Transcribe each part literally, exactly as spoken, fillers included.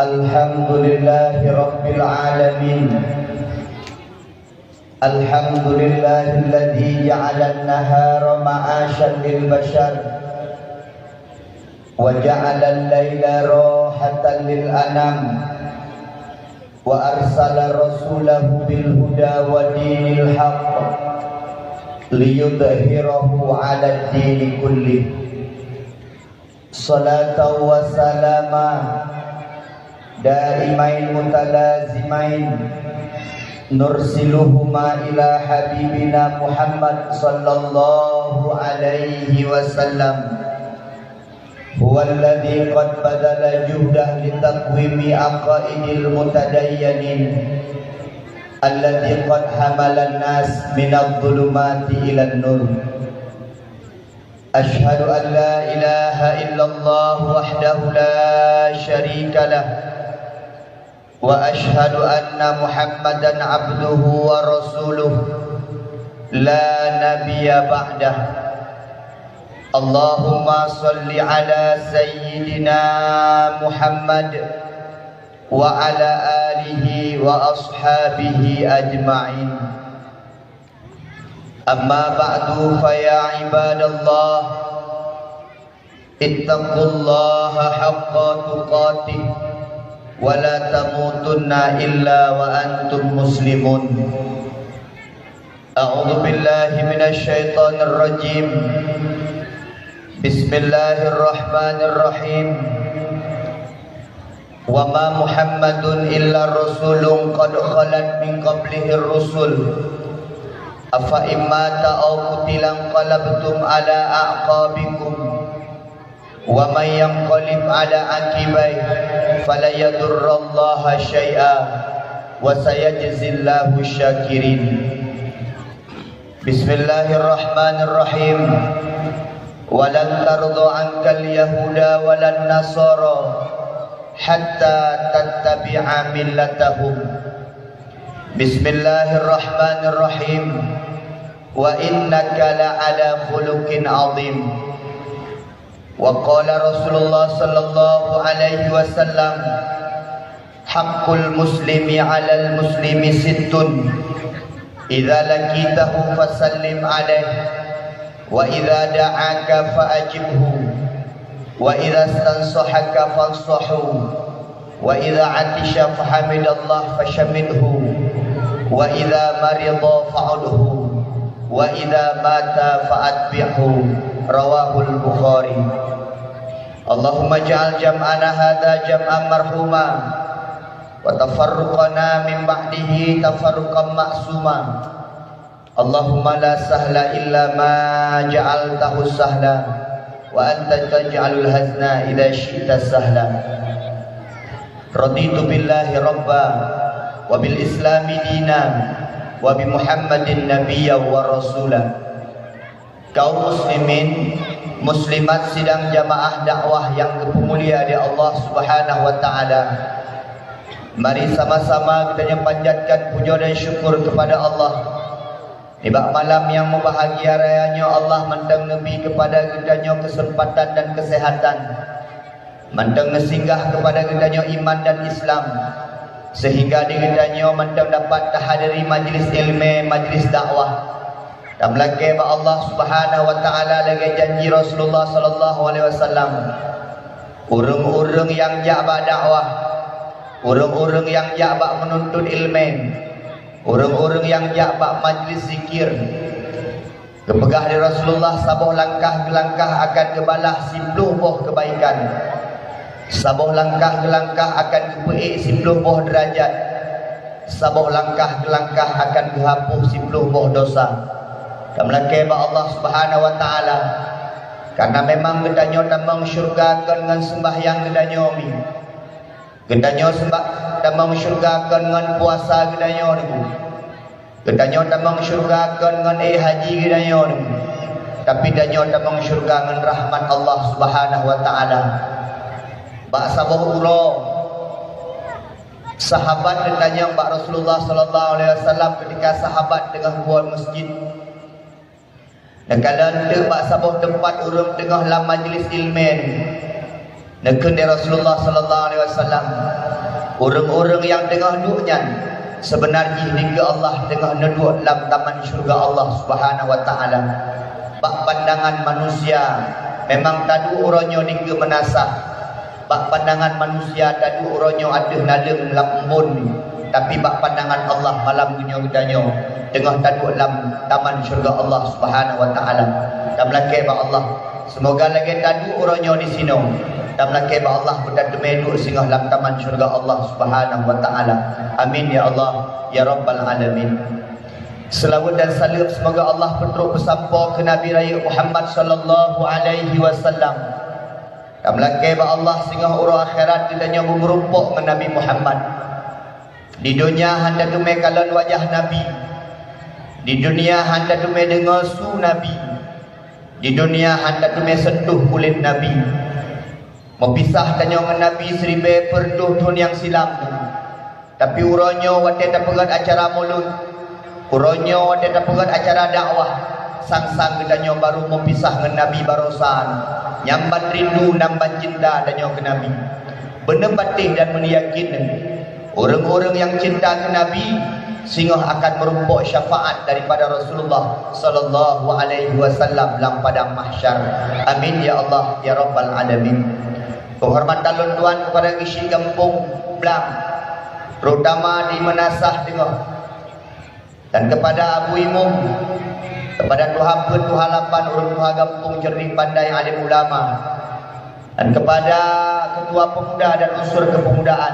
Alhamdulillahirabbil alamin. Alhamdulillahilladzi ja'alan nahara ma'asyan lil basyar, wa ja'alal laila rahatan lil anam, wa arsala rasulahu bil huda wa dinil haqq, liyudhhirahu 'alad dini kullih. Salatan wa salama daimain mutalazimain, nursiluhuma ila habibina Muhammad sallallahu alaihi wasallam. Huwa alladzi qad badala juhdah li taqwimi aqaidil mutadayyanin, alladzi qad hamalan nas minadh dhulumati ilan nur. Asyhadu an la ilaha illallah wahdahu la syarika lah, wa asyhadu anna Muhammadan abduhu wa rasuluh, la nabiyya ba'dah. Allahumma shalli ala sayyidina Muhammad wa ala alihi wa ashabihi ajma'in. Amma ba'du, fa ya ibadallah, ittaqullaha haqqa tuqatih, wa la tamutunna illa wa antum muslimun. A'udzu billahi minasy syaithanir rajim. Bismillahirrahmanirrahim. Wa ma Muhammadun illa rasulun qad khalat min qablihir rusul. Afa in mata aw qutila inqalabtum ala a'qabikum. Wa may yanqalib ala aqibaihi falan yadurrallaha syai'a wa sayajzillahu syakirin. Bismillahirrahmanirrahim. Wa lan tarda 'ankal yahuda wa lan nasara hatta tattabi'a millatahum. Bismillahirrahmanirrahim. Wa innaka la ala khuluqin 'azim. Wa qala Rasulullah sallallahu alaihi wasallam, haqqul muslimi 'alal muslimi sittun, idza laqitahu fasallim alaihi, wa idza da'aka faajibhu, wa idza stansahaka fansahu, wa idza 'atisha fahamidallah fasyamithu, wa idza marida fa'udhu, wa idza mata fa'atbi'hu. Rawahul Bukhari. Allahumma ij'al jam'ana hadza jam'an marhuma, wa tafarruqana min ba'dihi tafarruqan ma'suma. Allahumma la sahla illa ma ja'altahu sahla, wa anta taj'alul hazna idza syi'ta sahla. Raditu billahi rabba, wa bil islami dina, wa bi Muhammadin nabiyya wa rasula. Kaum muslimin, muslimat sidang jamaah dakwah nyang geupeumulia lé Allah Subhanahu wa Taala. Mari sama-sama geutanyoe panjatkan pujoe dan syukur keupada Allah. Nibak malam nyang meubahagia raya nyoe, Allah mantong neubi keupada geutanyoe keuseumpatan dan keuseuhatan. Mantong neusinggah keupada geutanyoe iman dan Islam, seuhingga di geutanyoe mantong dapat tahadiri majlis ilmé, majlis dakwah. Tameulakée bak Allah Subhanahu wa Taala lagée janji Rasulullah sallallahu alaihi wasallam, ureuëng-ureuëng nyang jak bak dakwah, ureuëng-ureuëng nyang jak bak meununtut ilmé, ureuëng-ureuëng nyang jak bak majlis zikir, geupeugah lé Rasulullah, saboh langkah geulangkah akan geubalah siploh boh keubaikan. Saboh langkah geulangkah akan geupeuék siploh boh deurajat. Saboh langkah geulangkah akan geuhapôh siploh boh desya. Tameulakée bak Allah Subhanahu wa Taala, kareuna memang geutanyoe tamong syeuruga kon ngon seumbahyang geutanyoe mi. Geutanyoe seumba-, tamong syeuruga kon ngon puasa geutanyoe nyoe. Geutanyoe tamong syeuruga kon ngon éh haji geutanyoe nyoe. Tapi tanyoe tamong syeuruga ngon rahmat Allah Subhanahu wa Taala. Bak saboh uroe, sahabat geutanyong bak Rasulullah sallallahu alaihi wasallam, keutika sahabat teungoh woe u masjid. Neukalon teuk bak saboh teumpat ureuëng teungoh lam majlis ilmé. Neukheun lé Rasulullah sallallahu alaihi wasallam, ureuëng-ureuëng nyang teungoh duek nyan, seubeuna jih dikeue Allah teungoh neuduek lam taman syeuruga Allah Subhanahu wa Taala. Bak pandangan manusia, memang taduek uroe nyoe dikeue meunasah. Bak pandangan manusia, taduek uroe nyoe ateueh naleueng lam embôn, tapi bak pandangan Allah, malam nyoe geutanyoe teungoh taduek lam taman syeuruga Allah Subhanahu wa Taala. Tameulakée bak Allah, seumoga lagée taduek uroe nyoe disinoe, tameulakée bak Allah beutateumé duek singoh lam taman syeuruga Allah Subhanahu wa Taala. Amin ya Allah ya Rabbal Alamin. Seulaweuet dan saleuem seumoga Allah peutrok peusampoe keu Nabi Rayeuk Muhammad sallallahu alaihi wasallam. Tameulakée bak Allah singoh uroe akhirat geutanyoe beumeurumpok ngon Nabi Muhammad. Di donya hana teumé kalon wajah Nabi. Di donya hana teumé deungoe su Nabi. Di donya hana teumé sentuh kulét Nabi. Meupisah tanyoe ngon Nabi siribée peureutôh thon nyang silam. Tapi uroe nyoe watée tapeugét acara mulod, uroe nyoe watée tapeugét acara dakwah, sang-sang geutanyoe barô meupisah ngon Nabi barosan. Nyan ban rindu, nyan ban cinta tanyoe keu Nabi. Beuneupatéh dan meuyakin, ureuëng-ureuëng nyang cinta keu Nabi singoh akan meurumpok syafaat daripada Rasulullah sallallahu alaihi wasallam lam padang mahsyar. Amin ya Allah ya Rabbal Alamin. Penghormatan lôn tuan kepada geuchik gampông Blang, terutama di meunasah teungoh, dan kepada Abu Imum, kepada tuha peuet, tuha lapan, ureuëng tuha gampông, cerdik pandai, alim ulama, dan kepada ketua pemuda dan unsur kepemudaan.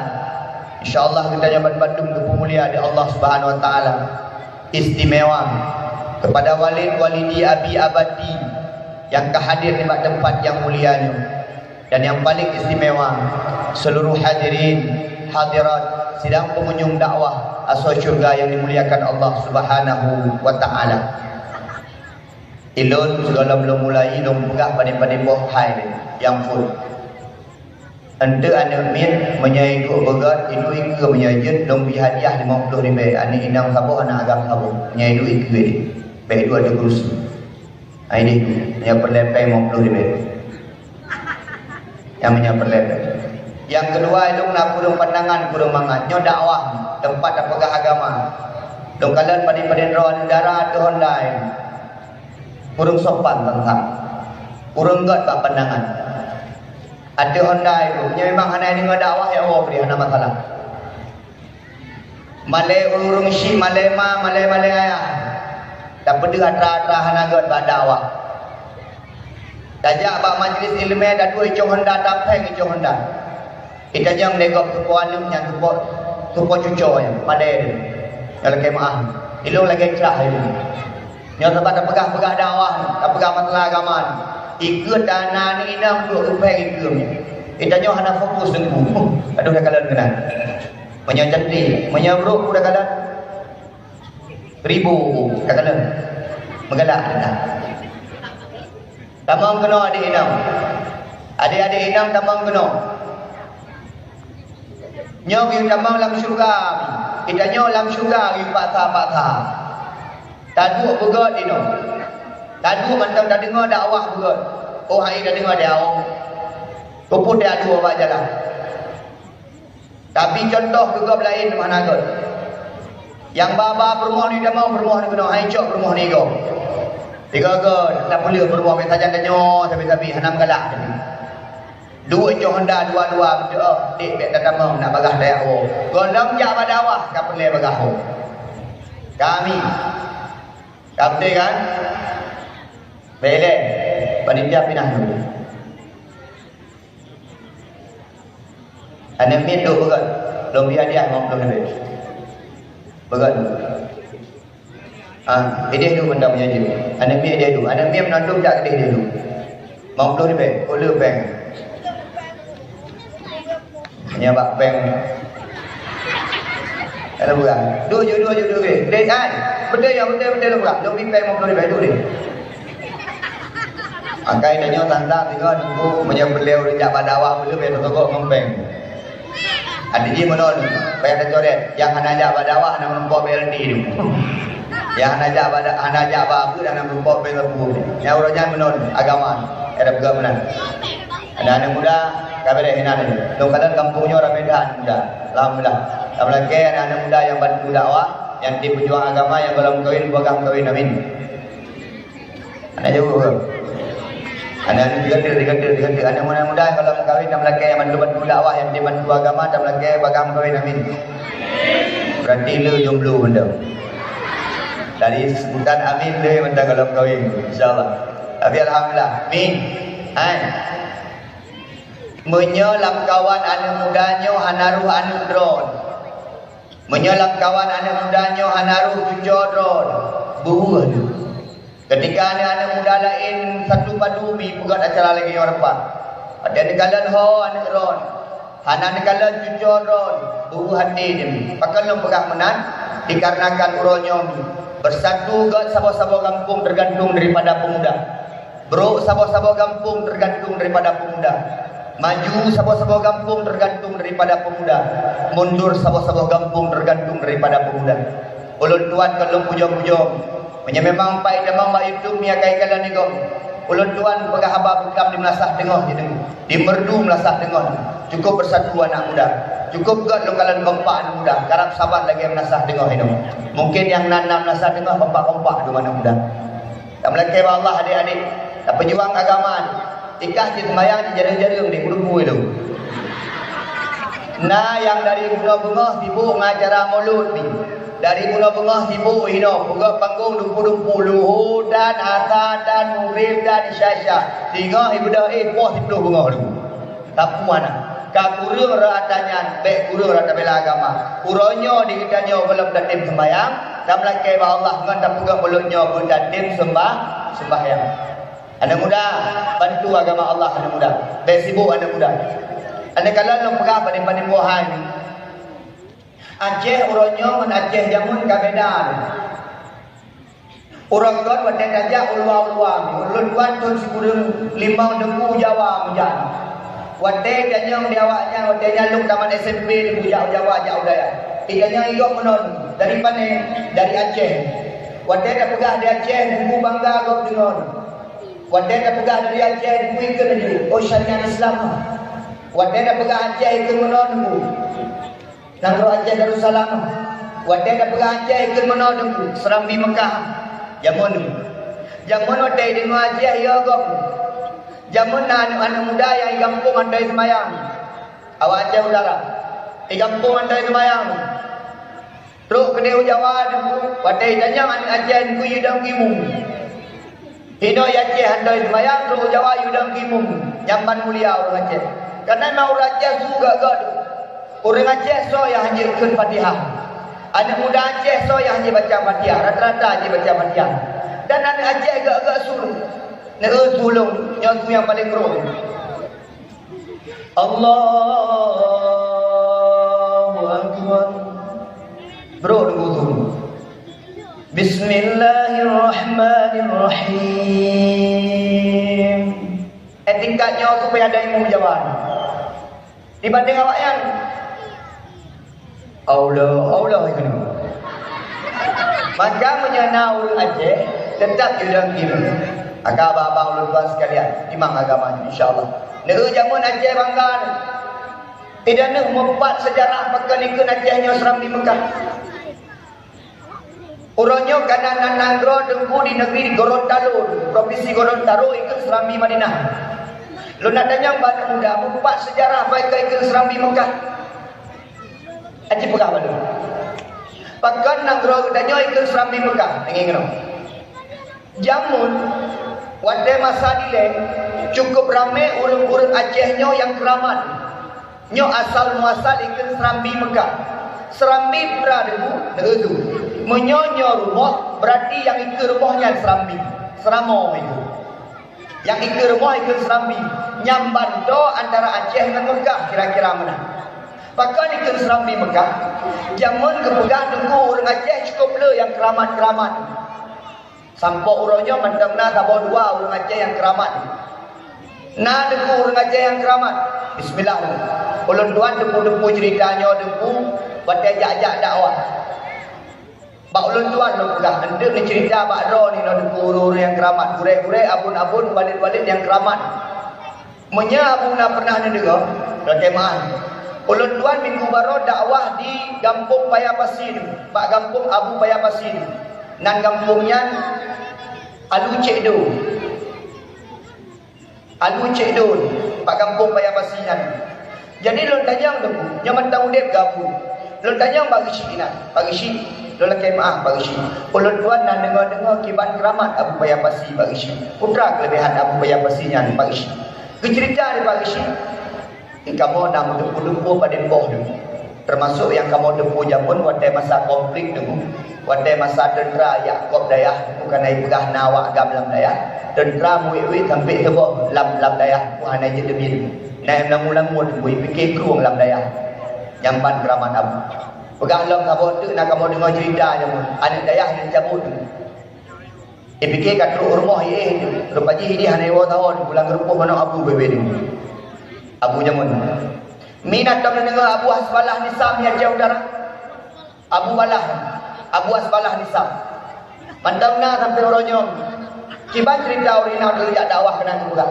Insya Allah geutanyoe ban bandum geupeumulia di Allah Subhanahu wa Taala. Istimewa kepada walid walidi abi abadi nyang ka hadir nibak teumpat nyang mulia nyoe. Dan nyang paleng istimewa, seuluruh hadirin hadirat sidang peungunjung dakwah asoe syeuruga nyang dimuliakan Allah Subhanahu wa Taala. Ilôn sigohlom lôn mulai, lôn peugah padé-padé boh hai lé nyang phon. Eunteuk aneuk miet, meunyoe iduek beugét, iduek ikeue meunyoe jeuet, lôn bri hadiah limong ploh ribée, aneuk inong saboh, aneuk agam saboh, meunyoe iduek ikeue, bék iduek ateueh keurusi. Hai deh, nyang peureulée péng limong ploh ribée. Nyang meunyoe peureulée péng. Nyang keudua, ilôn na kureueng pandangan, kureueng mangat. Nyoe dakwah, teumpat tapeugah agama. Lôn kalon padé-padé droe aneuk dara ateueh online. Kureueng sopan bangsa. Kureueng gét bak pandangan. Ateueh online, nyoe memang hana deungoe dakwah, ya Allah, bri hana masalah. Malée ureuëng chik, malée ma, malée-malée ayah. Tapeudeuh atra-atra hana gét bak dakwah. Tajak bak majlis iéleumé, taduek icong honda, tapéng icong honda. Itanyong lé gob keupeue aneuk nyan, keupeue, keupeue cucoe nyan, malée lé. Nyoe lakée meuáh. Ilôn lagée cah ilôn. Nyoe sabab tapeugah-peugah dakwah, tapeugah masalah agama. Ikeue dana ni inong duek rupée ikeue. Itanyong hana fokus teungku. Aduh, dah kalon keunan. Meunyoe cantik, meunyoe brok, udah kalon. Ribu, dah kalon. Meugalak dah. Tamong keunoe adék inong. Adék-adék inong tamong keunoe. Nyoe geuyue tamong lam syeuruga. Geutanyoe lam syeuruga geuyue paksa-paksa. Taduek beugét inoe. Taduek mantong tadeungoe dakwah beugét. Oh, hai tadeungoe dakwah. Keupeue taduek bak jalan. Tapi cuntoh keu gob laén hana gét. Nyang ba-ba peurumoh ni tamong, peurumoh ni keunoe, hai cok peurumoh ni gob. Tiga gét, tapeuleueh peurumoh, biasa jan tanyoe sabe-sabe, hana meugalak. Duek cok honda dua-dua, beutôi, oh, dik, bék tatamong, nak bagah tayak woe. Gohlom jak bak dakwah, ka peureulée bagah woe. Kami. Ka beutôi kan? Bék ilée, panitia pinah dulu. Aneuk miet duek beugét, lôn bri hadiah limong ploh ribée. Beugét. Ah, ideh duek mantong meunyoe jeuet. Aneuk miet ideh duek. Aneuk miet meunan dum jak ideh duek. Limong ploh ribée, oh, le péng. Nyan bak péng. Ada bukan? Duek jeuet, duek jeuet, duek jeuet. Deh, ai. Beutôi ya, beutôi, beutôi, beutôi. Lôn bri péng limong ploh ribée, duek deh. Makai tanyoe tanda tiga nunggu meunyoe beuleue ureuëng jak bak dakwah, beuleue bèk teutogoe ngon péng. Adak jih meunan, payah tacoret, nyang hana jak bak dakwah hana meurumpok B L T tu. Nyang hana jak bak da-, hana jak bak abu hana meurumpok B L T. Nyang uroe nyan meunan agama, ada peugah meunan. Aneuk muda, ka Habéh deh, inan. Lôn kalon gampông nyoe ramé that aneuk muda. Alhamdulillah. Tameulakée aneuk-aneuk muda nyang bantu dakwah, nyang tem peujuang agama, nyang gohlom kawén, peugah kawén, amin. Hana jaweueb. Aneuk-aneuk tiga, tiga, tiga, tiga. Aneuk muda-muda nyang gohlom kawén, tameulakée nyang bantu-bantu dakwah, nyang tem bantu agama, tameulakée peugah kawén, amin. Berarti le jomblo mantong. Dari sebutan amin le mantong gohlom kawén, insyaallah. Tapi alhamdulillah, amin. Hai. Meunyoe lamkawan aneuk muda nyoe hana roh aneuk droe, meunyoe lamkawan aneuk muda nyoe hana roh cucoe droe, beuweueh lé. Keutika aneuk-aneuk muda laén satu padu mi peugét acara lagée nyoe reupah, watée neukalon ho aneuk droe, hana neukalon cucoe droe, beuweueh até jih. Pakon lôn peugah meunan? Dikarenakan uroe nyoe mi, beusatu gét saboh-saboh gampông teugantung daripada peumuda. Brok saboh-saboh gampông teugantung daripada peumuda. Maju saboh-saboh gampông teugantung daripada peumuda. Mundur saboh-saboh gampông teugantung daripada peumuda. Ulôn tuan kon lôn pujoe-pujoe. Meunyoe memang pai tamong bak YouTube mi akai kalon digom, ulôn tuan peugah haba beukam di Meulasah Teungoh jih, di Meureudu Meulasah Teungoh. Cukup beusatu aneuk muda. Cukup gét lôn kalon kompak aneuk muda. Karab saban lagée Meulasah Teungoh inoe. Mungken nyang na, na Meulasah Teungoh kompak-kompak dum aneuk muda. Tameulakée bak Allah, adik-adik, tapeujuang agama. Ikah cit seumayang cit jareueng-jareueng di puluh pui lom. Na nyang dari bunoe beungoh sibuk ngon acara mulod ni. Dari bunoe beungoh sibuk inoe, peugét panggong dumpu-dumpu, luho dan asa dan mugreb dan isya-isya. Singoh ibeudôh éh poh siploh beungoh lom. Tapeue na, ka kureueng rot ata nyan, bék kureueng rot tabela agama. Uroe nyoe di geutanyoe gohlom tatem seumayang, tameulakée bak Allah ngon tapeugah mulod nyoe beuet tatem seumbah, sembahyang. Aneuk muda, bantu agama Allah aneuk muda. Bék sibuk aneuk muda. Aneuk kalon lôn peugah padum-padum boh hai. Aceh uroe nyoe ngon Aceh jameun ka beda. Uroe kon watée tajak u luwa-u luwa, ulôn tuan thon sikureueng limong teungku Jawa meujan. Watée tanyong di awaknyan, watée nyan lôn tamat S M P, teungku jak u Jawa, jak u dayah. Itanyong igop meunan, "Dari pane?" "Dari Aceh." Watée tapeugah di Aceh, teungku bangga gob deungon. Watée tapeugah dari Aceh, teungku ikheun laju, "Oh, syariat Islam." Watée tapeugah Aceh, ikheun meunan teungku. Nanggroe Aceh Darussalam. Watée tapeugah Aceh, ikheun meunoe teungku, Serambi Mekah. Jameun. Jameun watée ideungoe Aceh, yo gob. Jameun na aneuk-aneuk muda nyang igampông hana seumayang. Awak Aceh Utara. Igampông hana seumayang. Trok keudeh u Jawa teungku, watée itanyong aneuk Aceh teungku, yue dong keu imum. Inoe i Aceh hana seumayang, trok u Jawa yue dong keu imum, nyan ban mulia ureuëng Aceh. Kareuna memang ureuëng Aceh su gét-gét. Ureuëng Aceh soe nyang hana jeuet kheun Fatihah. Aneuk muda Aceh soe nyang hana jeuet baca Fatihah, rata-rata hana jeuet baca Fatihah. Dan aneuk Aceh gét-gét su. Neu-eu tulông, nyoe su nyang paleng brok. Allahu Akbar. Brok deungoe su. Bismillahirrahmanirrahim. Eh, tingkat nyoe supaya ada ilmu jawaban. Dibanding awak nyan. Allah, Allah itu. Maka meunyoe na ureuëng Aceh, tetap yue dong keu imum. Maka abang-abang ulôn tuan sekalian, imam agama, insya Allah. Neu jameun Aceh bangga. Idaneuh meupat seujarah pakon ikheun Aceh nyoe Serambi Mekah. Uroe nyoe ka na nanggroe teungku di negeri Gorontalo, Provinsi Gorontalo, ikheun Serambi Madinah. Lôn na tanyong bak aneuk muda, meupat seujarah pakon ikheun Serambi Mekah. Aji peugah bak lôn. Pakon nanggroe geutanyoe ikheun Serambi Mekah? Deungoe keunoe. Jameun, watée masa dilée, cukup ramé ureuëng-ureuëng Aceh nyoe nyang keuramat. Nyoe asal muasal ikheun Serambi Mekah. Serambi putra deungoe, neu-eu su. Meunyoe nyoe rumoh, berarti nyang ikheun rumoh nyan Serambi. Seuramoe itu. Nyang ikheun rumoh ikheun Serambi. Nyan ban toe antara Aceh ngon Mekah kira-kira meunan. Pakon ikheun Serambi Mekah? Jameun geupeugah teungku ureuëng Aceh cukup le nyang keuramat-keuramat. Sampoe uroe nyoe mantong na saboh dua ureuëng Aceh nyang keuramat. Na teungku ureuëng Aceh nyang keuramat. Bismillah. Ulôn tuan teupeu-teupeu ceurita nyoe teungku, watée jak-jak dakwah. Bak ulôn tuan lôn peugah, eunteuk neuceurita bak droe nyoe teungku ureuëng-ureuëng nyang keuramat, gurée-gurée, abon-abon, walét-walét nyang keuramat. Meunyoe Abu na pernah neudeungoe, lakée meu'ah. Ulôn tuan minggu baroe dakwah di gampông Paya Pasi, bak gampông Abu Paya Pasi. Nan gampông nyan Alu Cék Do. Alu Cék Do, bak gampông Paya Pasi nyan. Jadi lôn tanyong Teungku, nyoe mantong udeb keu Abu. Lôn tanyong bak geuchik inan, bak geuchik, lôn lakée meu'ah bak geuchik. Ulôn tuan na deungoe-deungoe kiban keuramat Abu Paya Pasi bak geuchik. Peue teuma keuleubehan Abu Paya Pasi nyan bak geuchik. Geuceurita di bak geuchik. Di kamoe na meuteupeue-teupeue padum boh Teungku. Teumasok nyang kamoe teupeue jameun watée masa konflik Teungku. Watée masa teuntra jak kôb dayah, bukan na jipeugah na awak GAM lam dayah. Teuntra muwét-wét sampoe teuboh lam, lam dayah, peue hana jeuet teubiet. Na nyang langue-langue Teungku, jipike krueng lam dayah. Nyan ban keuramat Abu. Peugah lom saboh teuk na kamoe deungoe ceurita nyoe, aneuk dayah nyang cabot. Jipike ka trok u rumoh, iéh, rupa jih idéh hana jiwoe saho, pulang geurumpok manok Abu bebe Teungku. Abu jameun. Mina tom neudeungoe Abu Hasbalah Nisam di Aceh Utara. Abu Balah, Abu Hasbalah Nisam. Mantong na sampoe uroe nyoe. Kiban ceurita ureuëng inong teujak dakwah keunan geupeugah.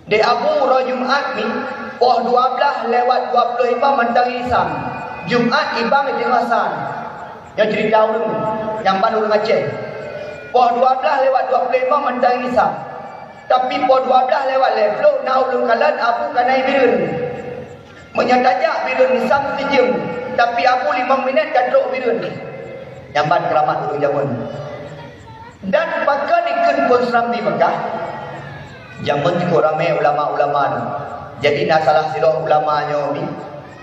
Di Abu uroe Jumat nyoe, poh dua blaih lewat dua ploh limong mantong Nisam. Jumat ibang di teungoh sa. Nyoe ceurita ureuëng, nyang ban ureuëng Aceh. Poh dua blaih lewat dua ploh limong mantong Nisam. Tapi poh dua blaih lewat lhée ploh na ureuëng kalon Abu ka na i Bireuen. Meunyoe tajak Bireuen Nisam sijeuem, tapi Abu limong minét ka trok Bireuen. Nyan ban keuramat ureuëng jameun. Dan pakon dikheun phon Seurambi Meukah? Jameun cukôp ramé ulama-ulama nyoe. Jadi na salah sidroe ulama nyoe mi,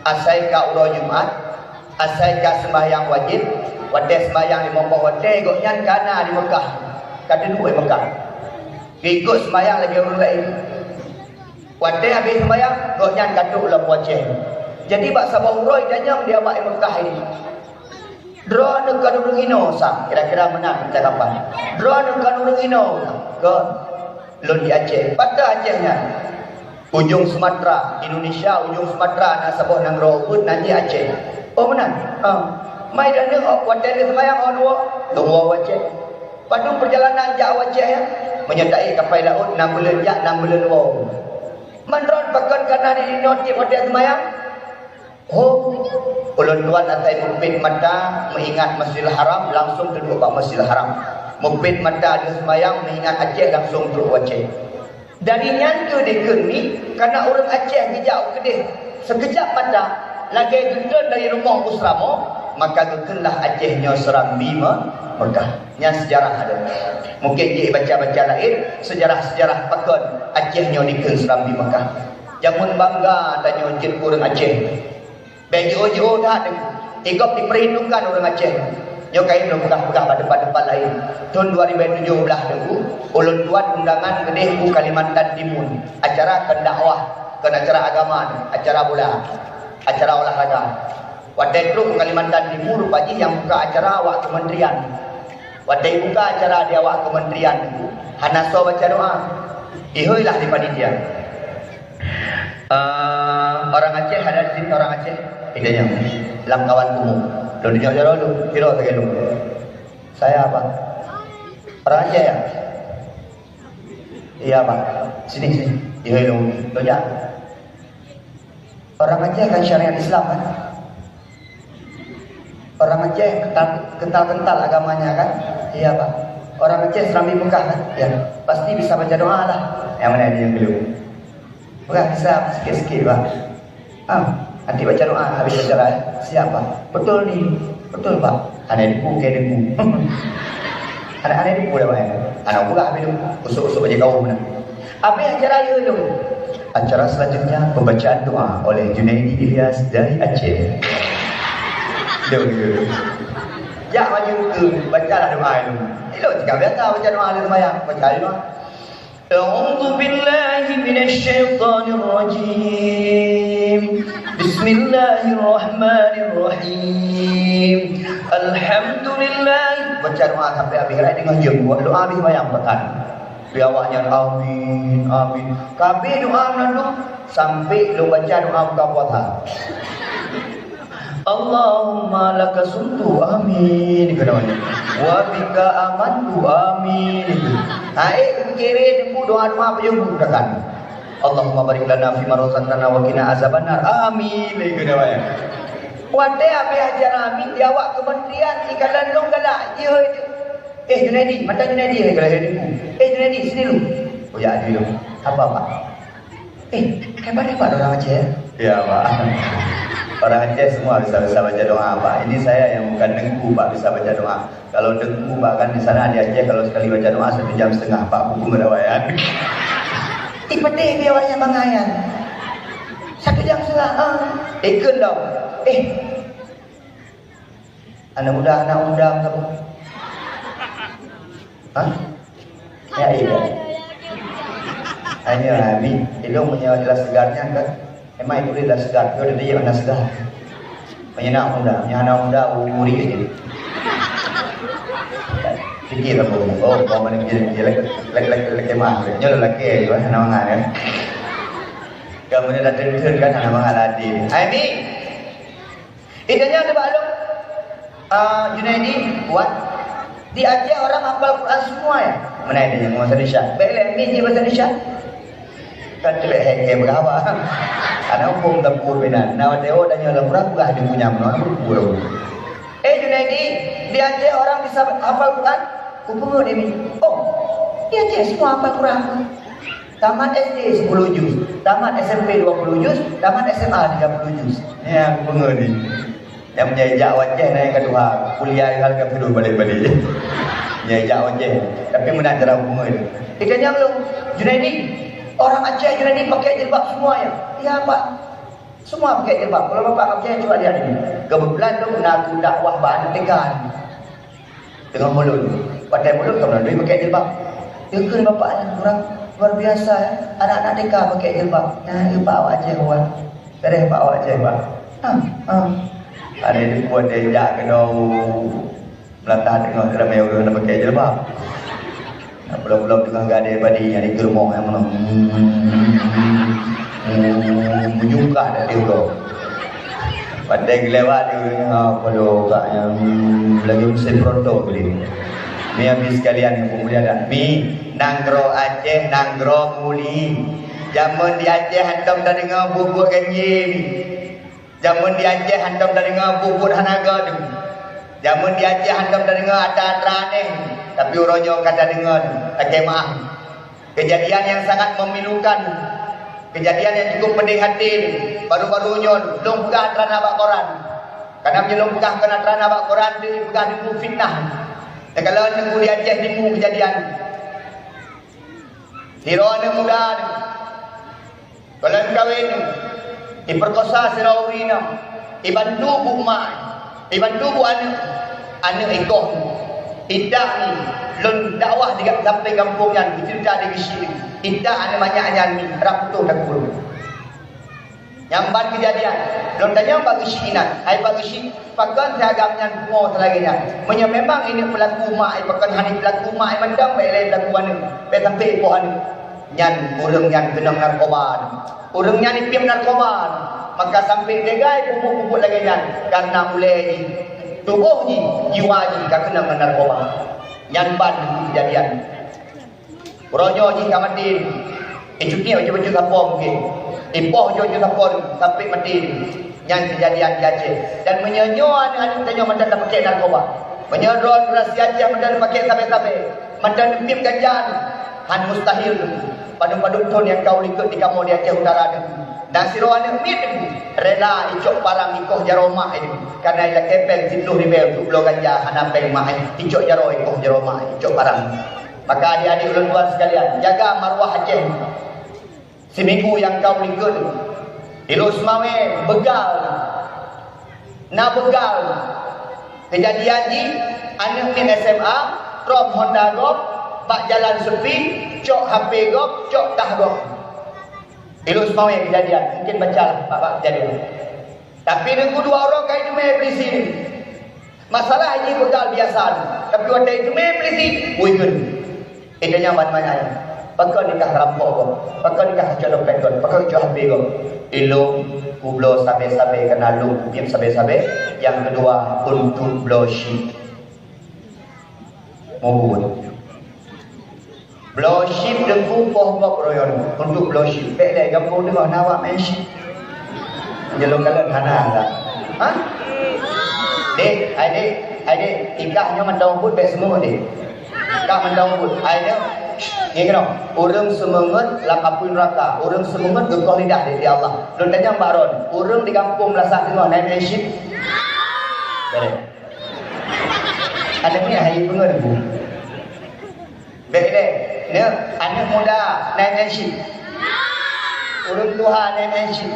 asai ka uroe Jumat, asai ka seumbahyang wajéb, watée seumbahyang limong boh watée gobnyan ka na di Meukah, ka teuduek di Meukah. Geuikot seumbahyang lagée ureuëng laén. Watée habéh seumbahyang, gobnyan ka trok lam Aceh. Jadi bak saboh uroe tanyong di awak di Meukah ini, "Droeneuh kon ureuëng inoe, Sa?" Kira-kira meunan peutakapan. "Droeneuh kon ureuëng inoe, Sa?" "Kon, lôn di Aceh." "Pat Aceh nyan?" "Ujong Sumatra, Indonesia, ujong Sumatra na saboh nanggroe ubit nan jih Aceh." "Oh, meunan?" "Ha." "Ma droeneuh watée lheueh seumbahyang, ho neuwoe?" "Lôn woe u Aceh." "Padum peurjalanan jak u Aceh nyan?" "Meunyoe taék kapai laôt, nam buleuen jak, nam buleuen woe." "Man droeneuh pakon ka na di inoe tieb watée seumbahyang?" "Oh, ulôn tuan asai meupet mata meuingat Masjidil Haram, langsong teuduek bak Masjidil Haram. Meupet mata lheueh seumbahyang meuingat Aceh, langsong trok u Aceh." Dari nyan keuh dikheun mi, kana ureuëng Aceh geujak u keudeh sikeujab mata, lagée geutreun dari rumoh u seuramoe, maka geukheunlah Aceh nyoe Seurambi Me-, Meukah. Nyan seujarah ada. Mungken jih baca-baca laén, seujarah-seujarah pakon Aceh nyoe dikheun Seurambi Meukah. Jameun bangga tanyoe jeuet ureuëng Aceh. Bék jiôh-jiôh that, i gob jiperhitungkan ureuëng Aceh. Nyoe kayém lôn peugah-peugah bak teumpat-teumpat laén. Thon dua ribu tujoh belas Teungku, ulôn tuan undangan keudeh u Kalimantan Timun. Acara kon dakwah, kon acara agama, acara bola, acara olahraga. Watée trok u Kalimantan Timun, rupa jih nyang buka acara awak keumenterian. Watée buka acara di awak keumenterian Teungku, hana soe baca doa. Ihoi lah di panitia. "Eh, orang Aceh ada di sini, orang Aceh?" Itanyong lam kawan kumueng. Lôn tanyong jaroe lôn, sidroe sagai lôn. "Saya, Pak." "Orang Aceh, ya?" "Iya, Pak." "Sini, sini." Ihoi lôn, lôn jak. "Orang Aceh kan syariat Islam, kan?" "Orang Aceh kental, kental-kental agamanya, kan?" "Iya, Pak." "Orang Aceh Seurambi Meukah, kan?" "Ya." "Pasti bisa baca doa lah." Nyang meunan nyang keulheueh. "Peugah bisa sikit-sikit, Pak." "Ah, nanti baca doa habis acara, eh?" "Siap, Pak." "Betul ni?" "Betul, Pak." Hana dipu, keu dipu. Hana, hana dipu dah, Pak, eh? Hana peugah habis tu. Usuk-usuk bajée kaum meunan. Habis acara, ya, tu. Acara selanjutnya, pembacaan doa oleh Junaidi Ilyas dari Aceh. Dia begitu. Jak maju tu, bacalah doa tu. Elok jika biasa baca doa dalam sembahyang, baca doa. A'udzu billahi minasy syaithanir rajim. Bismillahirrahmanirrahim. Alhamdulillah. Baca doa sampai habis, rai dengan jeuem. Buat doa habis sembahyang, bahkan. Di awaknyan, "Amin, amin." Ka habéh doa meunan tu, sampai lôn baca doa buka puasa. "Allahumma laka sumtu, amin." Kena baca. "Wa bika amantu, amin." Hai, kira tunggu doa-doa apa yang bukakan. Allahumma barik lana fima razaqtana wa qina azabannar. Amin. Lé keunoe ya. Watèe habéh acara amin, di awak kementerian, ikalon lôn galak jih. "Eh, Junaidi, mata Junaidi, eh, kalau ada ibu. Eh, Junaidi, sini lu." Oh, ya, ada lu. "Apa, Pak?" "Eh, hebat-hebat orang Aceh, ya?" "Ya, Pak. Orang Aceh semua bisa, bisa baca doa, Pak. Ini saya yang bukan dengku, Pak, bisa baca doa. Kalau dengku, Pak, kan di sana di Aceh, kalau sekali baca doa satu jam setengah, Pak, buku merawaian." Ipeuteh biar banyak mangaian. Satu jam setengah, ah. Ikut dong. Eh, anak muda, anak muda, kamu. Hah? Ya, iya. Hanya Abi, ilong punya jelas segarnya kan. Emang itu dia segar, dia udah dia mana segar. Punya anak muda, punya anak muda umur dia je. Fikir apa? Oh, kau mana dia, dia lagi, lagi, lagi, lagi mah. Nyolah lagi, ya, nama kan. Kamu ni dah tentu kan nama lagi. Ai Mi. Idanya ada baklum, ah, Junaidi, Wan. Di Aceh orang hafal Quran semua ya? Mana ada yang bahasa Indonesia? Baik lah, Mi je bahasa Indonesia. Kan tu baik hek-hek berapa? Karena hukum dapur bina. Nah, watèe awak tanya dalam Quran, bukan ada punya mana, buku dulu. Eh, Junaidi, di Aceh orang bisa hafal Quran? Kupengut ini. Oh, di Aceh semua hafal Quran. Tamat S D sepuluh juz, tamat S M P dua puluh juz, tamat S M A tiga puluh juz. Ya, aku pengen ni. Yang punya ijak wajah na yang kedua, kuliah hal ka terus balik-balik. Ya, ijak wajah. Tapi menang cara pengen. Kita nyang lu, Junaidi, orang Aceh Junaidi pakai jilbab semua ya? Ya, Pak. Semua pakai jilbab. Kalau Bapak Aceh, cuba lihat ini. Kebetulan tu na aku dakwah bak anak T K ni. Teungoh mulod. Watèe mulod ka meulalu pakai jilbab. Teukeun bapak nyan, ureueng luar biasa, eh. Anak-anak T K pakai jilbab. Nah, i bak awak Aceh, Wan. Beureh bak awak Aceh, Wan. Ah, ah. Ada di buat dia jak kena melatah teungoh ramai ureueng nak pakai jilbab. Nah, belum-belum teungoh gadai padi nyang di rumoh nyang meunoe. Hmm, menyungkah dari uroe. Padahai geulewat di ureueng nyan, ha, paloe kak nyan, hmm, lagi meusén peurontok tadi. Mi, Abi sekalian nyang peumulia dan Mi, nanggroe Aceh, nanggroe mulia. Jameun di Aceh hantom tadeungoe buet-buet ganjé, Mi. Jameun di Aceh hantom tadeungoe buet-buet hana göt. Jameun di Aceh hantom tadeungoe atra-atra aneh, tapi uroe nyoe ka tadeungoe, lakèe meu'ah. Kejadian yang sangat memilukan, kejadian yang cukup pedih hati, baru-baru nyoe lôn peugah atra na bak koran. Kadang meunyoe lôn peugah kon atra na bak koran, dipeugah Teungku fitnah. Takalon Teungku di Aceh Timu kejadian. Sidroe aneuk muda, goh lom kawén, ipeurkosa sidroe ureueng inong, ibantu buet mak, ibantu buet aneuk, aneuk ikoh. Idak ni, lôn dakwah di sampéng gampông nyan, geuceurita di Geuchik. Idak aneuk manyak nyan ni, rab putôh takue. Nyang ban keujadian, lôn tanyong bak Geuchik inan, "Hai Pak Geuchik, pakon si agam nyan pungo seulagèe nyan? Meunyoe memang ineuk peulaku mak, pakon hana peulaku mak mantong, bèk lé peulaku aneuk, bèk sampai ipoh aneuk." Nyan ureueng nyan keunong narkoba. Ureueng nyan ipiep narkoba, maka sampai teuga ipubuet-pubuet lagèe nyan, kareuna ulèe jih, tuboh jih, jiwa jih ka keunong ngon narkoba. Nyan ban keujadian. Uroe nyoe jih ka maté. Icuti baju-baju sapo mungken. Ipoh baju-baju sapo sampai maté. Nyan keujadian di Aceh. Dan meunyoe nyoe aneuk-aneuk tanyoe mantong tapakèk narkoba. Meunyoe droe generasi Aceh mantong tapakèk sabé-sabé, mantong neupiep ganja, han mustahil. Padub-padub thon nyang ka likot di kamoe di Aceh Utara nyoe. Dan sidroe aneuk miet rela icok parang ikoh jaroe mak nyan. Karena ilakèe pèng siplôh ribèe untuk bloe ganja hana pèng mak nyan. Icok jaroe ikoh jaroe mak nyan, icok parang. Maka adik-adik ulôn tuan sekalian, jaga maruah Aceh. Siminggu nyang ka likot, di Lhokseumawe beugal. Na beugal. Keujadian jih, aneuk miet S M A, trom Honda gob, bak jalan sepi, cok H P gob, cok tah gob. Di Lhokseumawe keujadian, mungken baca lah bak-bak keujadian. Tapi nunggu dua uroe ka iteumé polisi. Masalah jih beugal biasa, tapi watèe iteumé polisi, wui kheun. Iteumé nyan ban manyang, "Pakon nikah rampok gob? Pakon nikah cok dompet gob? Pakon cok H P gob?" Ilôn kubloe sabé-sabé, keunan lôn kupiep sabé-sabé. Nyang keudua, untuk bloe chip. Mubuet. Bloe chip Teungku poh gob royon untuk bloe chip. Bèk lé gampông teungoh na awak main chip. Jalô kalon hana lah. Ha? Dek, hai dek, hai dek, ikah nyoe mantong buet bèk seumeungeut dek. Ikah mantong buet. Hai nyoe, ngieng keunoe. Ureueng seumeungeut lam apui neuraka. Ureueng seumeungeut geukoh lidah di Allah. Lôn tanyong bak droen, ureueng di gampông Meulasah teungoh na main chip? Bèk lé. Ada ni hai peungeut bu. Bèk lé, nyoe aneuk muda na main chip. Ureueng tuha na main chip.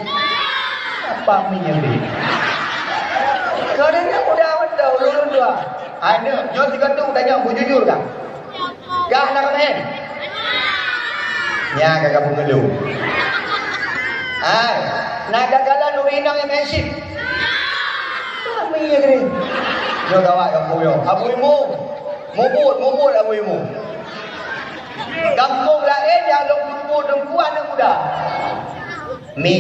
Apa mi nyoe? Keu aneuk muda mantong ureueng tuha. Aneuk nyoe sigoe tu tanyong beujujur kah? Kah na main? Nya ka kapeungeulu. Hai, na gagalan ureueng inong nyang main chip? Apa mi nyoe? Nyoe gawat gampông nyoe. Abu Imu. Mubuet, mubuet Abu Imu. Gampông laén nyang lôn tupeue teungku aneuk muda. Mi,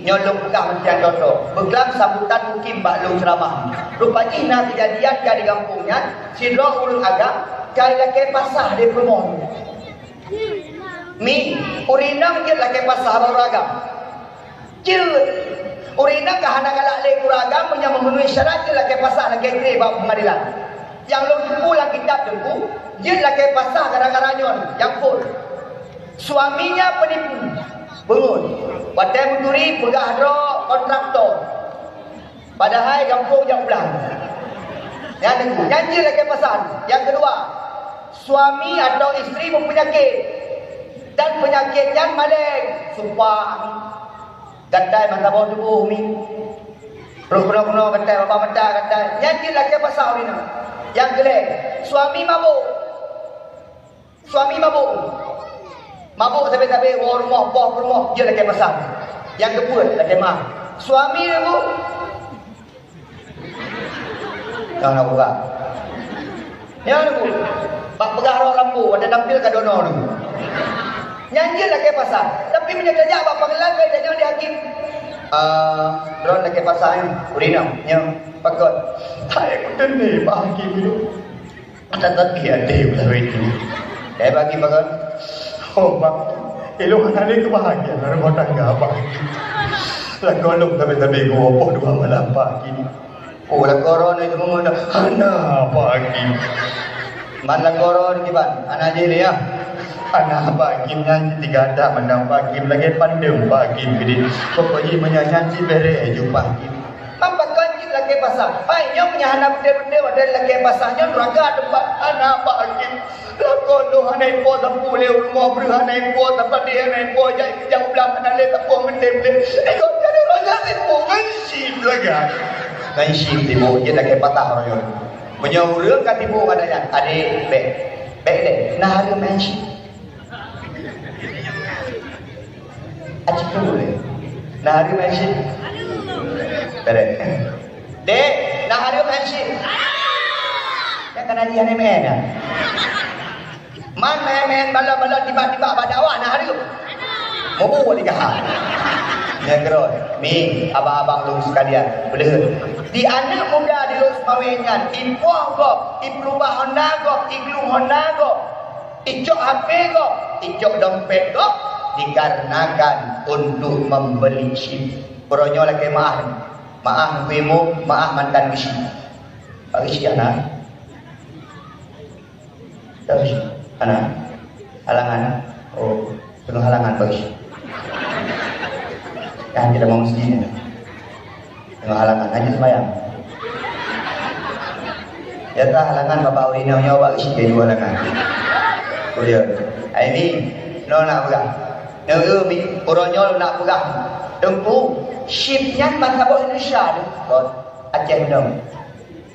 nyoe lôn peugah meusiang contoh. Beuklam sambutan mukim bak lôn ceuramah. Rupa jih na keujadian ka di gampông nyan, sidroe ureueng agam ka ilakèe pasah di peurumoh. Mi, ureueng inong jeuet lakèe pasah bak ureueng agam. Jeuet. Ureueng inong ka hana galak lé keu ureueng agam meunyoe meumeunui syarat jeuet lakèe pasah lakèe tré bak peungadilan. Nyang lôn teupeu lam kitab Teungku, jeuet lakèe pasah gara-gara nyoe nyang phôn. Suaminya penipu, beungon. Watèe meuturi peugah droe kontraktor. Padahai gampông jak u blang. Nyan Teungku, nyan jeuet lakèe pasah. Nyang keudua, suami atau istri meupeunyakét. Dan peunyakét nyan maleng, sumpah. Gatai mata boh tuboh mi. Roh keunoe-keunoe gatai, babah mata gatai. Nyan jeuet lakèe pasah ureueng inong. Nyang keulhèe, suami mabôk. Suami mabôk. Mabôk sabe-sabe, woe rumoh, boh peurumoh, jeuet lakèe pasah. Nyang keupeuet, lakèe meu'ah. Suami mabôk. Ka na buka. Nyan Teungku, bak peugah roh lampu, watèe tampil ka dono Teungku. Nyan jeuet lakèe pasah. Tapi meunyoe tajak bak pengadilan, ka itanyong lé hakim. Ah, droen lakèe pasah nyoe, ureueng inong, nyoe, pakon. Hai, kuteuntèe bak hakim nyoe. Ada tapi ada yang tahu itu. Saya bagi makan. Oh, Pak. Elok hana lé kebahagiaan rumah tangga, Pak. Lakoe lôn tapi-tapi gua poh dua malam, Pak. Oh, lakoe droen itu meunan hana, Pak Hakim. Man lakoe droen kiban, hana jih lé, ya. Hana, Pak Hakim, nyan tiga dak mandang Pak Hakim lagèe pandum Pak Hakim keudeh. Pokok jih meunyoe nyan cit bèrèh ju Pak Hakim. Man pakon jeuet lakèe pasah? Hai, nyoe meunyoe hana beutôi-beutôi watèe lakèe pasah nyoe neuraka teumpat. Hana, Pak Hakim. Lakoe lôn hana ipo sapeue lé, u rumoh breuh hana ipo, sapat di hana ipo, jak keujang u blang hana lé, sapeue meutem lé. Ikot jadi raja sibuk ngon chip lagèe. Ngon chip sibuk, jeuet lakèe pasah roh nyoe. Meunyoe ureueng ka sibuk ngon adat, adék, bèk. Bèk lé, na hareuem main chip. Aci tu lé. Na hareuem main chip. Bèrèh. Dek, na hareuem main chip. Nyan kana jih hana main, ya. Man main-main balon-balon tiba-tiba bak dakwah na hareuem. Mubu lagèe ha. Nyan keudroe, mi, abang-abang lôn sekalian, peuleuheut. Di aneuk muda di Lhokseumawe nyan, ipoh gob, ipeurubah Honda gob, iglung Honda gob. Icok H P gob, icok dompet gob, dikarenakan untuk membeli chip. Uroe nyoe lakèe meu'ah, meu'ah Teungku Imeum, meu'ah mantan geuchik. Pak geuchik hana? Tak geuchik? Hana? Halangan? Oh, penuh halangan Pak geuchik. Kan kita mau mesti ni. Teungoh halangan, hana seumayang. Nyata halangan bapak ureueng inong nyoe bak geuchik lé dua halangan. Kuliah. Hai mi, nyoe nak peugah. Nyoe mi, uroe nyoe nak peugah. Teungku, chip nyan ban saboh Indonesia tu. Kot, Aceh nyoe.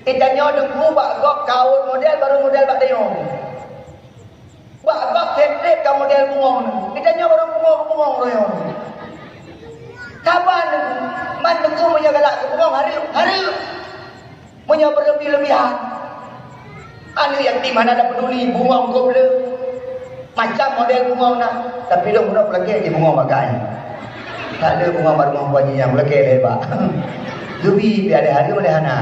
Geutanyoe Teungku bak gob kaot model, barô model bak tanyoe. Bak bak trép-trép ka model bungong nyoe. Geutanyoe barô bungong-bungong roh nyoe. Saban, man Teungku meunyoe galak keu bungong hareuem, hareuem. Meunyoe beuleubi-leubihan, aneuk yatim hana tapeuduli, bungong gob le. Macam model bungong na, tapi lôn bunoe peulakèe di bungong bagai. Ka le bungong bak rumoh Puan Haji nyang peulakèe lé bak. Geubi pih ada hareuem ada hana.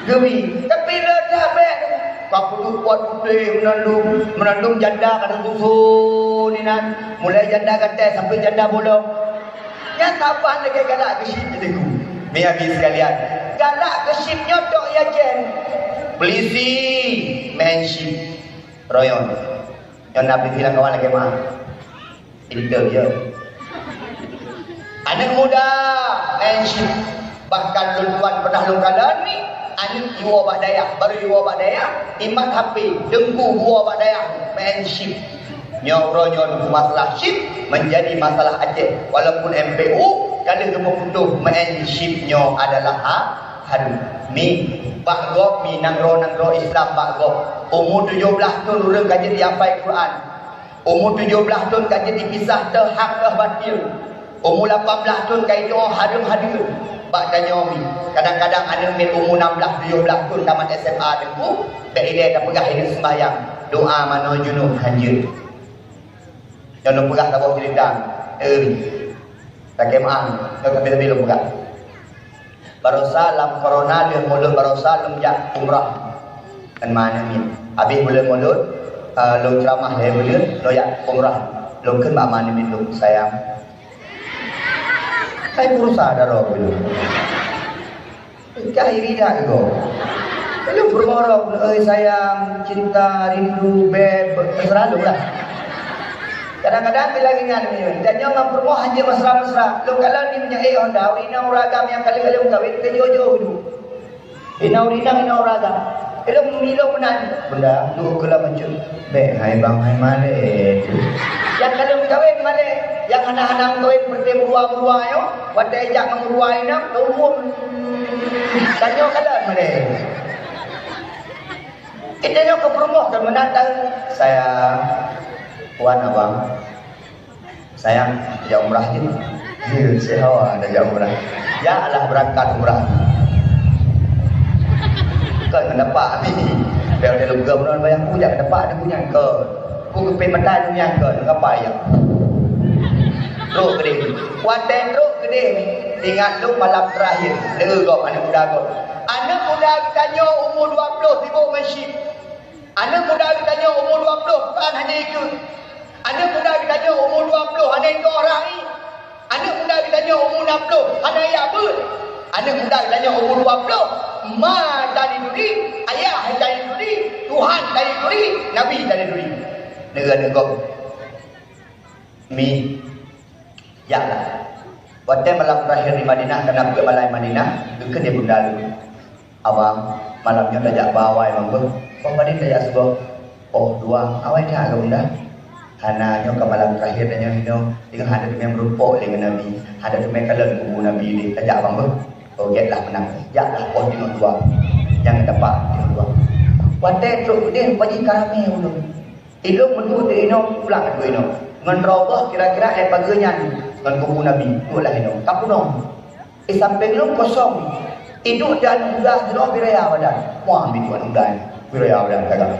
Geubi, tapi le dak bèk. Ka peuduek buet putéh meunandum, meunandum janda ka teususun inan, mulai janda gatai sampai janda bolong. Nyan saban lagèe galak keuchik teuh. Miabi sekalian, galak keuchik nyoe tok ya jen. Polisi, main chip, royon. Nyoe na polisi lam kawan lagèe meu'ah. Pintar je. Aneuk muda, main chip. Bahkan lôn tuan pernah lôn kalon ni, aneuk jiwoe bak dayah, baru jiwoe bak dayah, imat H P, teungku jiwoe bak dayah, main chip. Nyoe uroe nyoe masalah chip menjadi masalah Aceh. Walaupun M P U ka lheueh geupeuputoh, main chip nyoe adalah ha-, hareuem. Mi, bak gob mi nanggroe-nanggroe Islam bak gob. Umu tujoh blaih thon ureueng ka jeuet jihafai Quran. Umu tujoh blaih thon ka jeuet jipisah teuh hak teuh batil. Umu lapan blaih thon ka jitu'oh hareuem hadeuen. Bak tanyoe mi, kadang-kadang aneuk miet umu nam blaih tujoh blaih thon tamat S M A teungku, bèk ilèe tapeugah inong seumbahyang, doa manoe junub hanjeuet. Nyoe lôn peugah saboh cerita, eh, sakét meu'ah, nyoe sabe-sabe lôn peugah. Barosa lam corona lheueh mulod barosa lôn jak umrah ngon ma aneuk miet. Habéh buleuen mulod, eh, lôn ceuramah lhèe buleuen, lôn jak umrah. Lôn kheun bak ma aneuk miet lôn, "Sayang." Hai berusaha daro buleuen. Ka iri dak go. Lôn peurumoh lôn, "Oi sayang, cinta, rindu, beb," terserah lôn lah. Kadang-kadang bila ingat ni, dan nyoe ngon peurumoh hana mesra-mesra. Lôn kalon di minyeuk eh Honda, ureueng inong ureueng agam nyang ka lheueh lôn kawin keu jiôh-jiôh dulu. Inong ureueng inong, inong ureueng agam. Ilôn, ilôn meunan. Bunda, duek keu lôn bacut. Bèk hai bang, hai malèe. Nyang ka lheueh kawin malèe. Nyang hana-hana kawin peureulèe meurua-meurua nyoe. Watèe jak ngon meurua inong, umur. Tanyoe kalon malèe. Kita nyoe keu peurumoh kan meunan tahu. Sayang, wan abang. Sayang, jak umrah jih. Ya, si Hawa dah jak umrah. Jaklah berangkat umrah. Kon ngon tapak ni. Biar dia lega beuna bayang ku, jak ngon tapak ni ku nyang kon. Ku geupin mata ni nyang kon, ngapa ya? Trok keudeh. Watèe trok keudeh, ingat lôn malam terakhir. Lé gob aneuk muda gob. Aneuk muda geutanyoe umu dua ploh sibok masjid. Aneuk muda geutanyoe umu dua ploh, Quran hana ikheun. Aneuk muda geutanyoe umu dua ploh, hana ikheun orang lain. Aneuk muda geutanyoe umu enam ploh, hana jak beuet. Aneuk muda geutanyoe umu dua ploh, ma tan jituri, ayah tan jituri, Tuhan tan jituri, Nabi tan jituri. Neu-, aneuk gob. Mi, jaklah. Watèe malam terakhir di Madinah, kana peuet malam di Madinah, geukheun lé bunda lôn, "Abang, malam nyoe tajak bak awai bang beuh." "Bang, padum tajak sigoe?" "Oh, dua." "Awai that keu bunda." "Hana, nyoe ka malam terakhir tanyoe hinoe, teungoh hana teumè meurumpok lé ngon Nabi, hana teumè kalon kubu Nabi lé, tajak bang beuh." "Oh, gèt lah meunan, jaklah poh jinoe dua." Nyang teumpat jinoe dua. Watèe trok keudeh, rupa jih ka ramè ulôn. Ilôn meuduek di inoe, pulang keu inoe. Ngon droe boh kira-kira eh pageue nyan ngon kubu Nabi, duek lah inoe. Ka punong. Eh, sampéng lôn kosong. Iduek di aneuk muda sidroe bak raya badan. Wah, iduek aneuk muda nyan. Bak raya badan, kagak.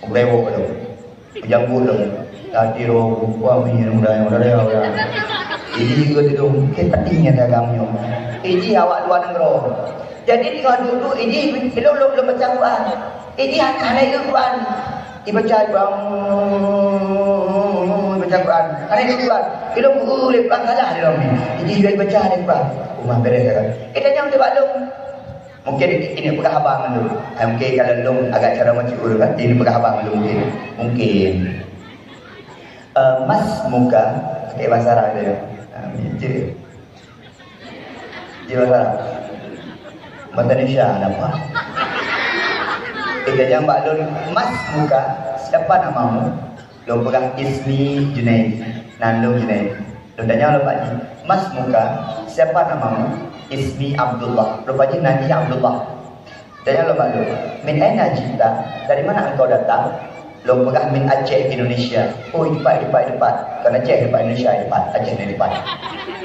Beurewok lôn. Meujanggut lôn. Tadi roh, wah, mi aneuk muda nyan, bak raya badan. Iji ke tidong, ke pati nyan dagang nyoe. Iji awak luwa nanggroe. Jadi, teungoh duek-duek, iji, ilôn lôn, lôn baca Quran. Iji hana, hana ikheun Quran. Ibaca Quran, ibaca Quran. Hana ikheun Quran. Ilôn guru lé Quran salah lé lôn. Iji juga ibaca lé Quran. Rumah beres dah. Eh, tanyong teuh bak lôn. Mungkin ini peugah haba ngon lôn. Ah, mungkin kalau lôn agak cara macam ureueng kan, ini peugah haba ngon lôn mungkin. Mungkin. Eh, mas muka, pakai bahasa Arab dia. Ah, itu. Di bahasa Arab. Bahasa Indonesia, ada apa? Eh, tanyong bak lôn, "Mas muka, siapa namamu?" Lôn peugah, "Ismi Junaid." Nan lôn Junaid. Lôn tanyong lôn bak jih, "Mas muka, siapa namamu?" "Ismi Abdullah." Rupa jih nan jih Abdullah. Tanyong lôn bak lôn, "Min aina ji'ta?" Dari mana engkau datang? Lôn peugah, "Min Aceh, Indonesia." "Oh, i teumpat, i teumpat, i teumpat." Kon Aceh, i teumpat Indonesia, i teumpat Aceh, i teumpat.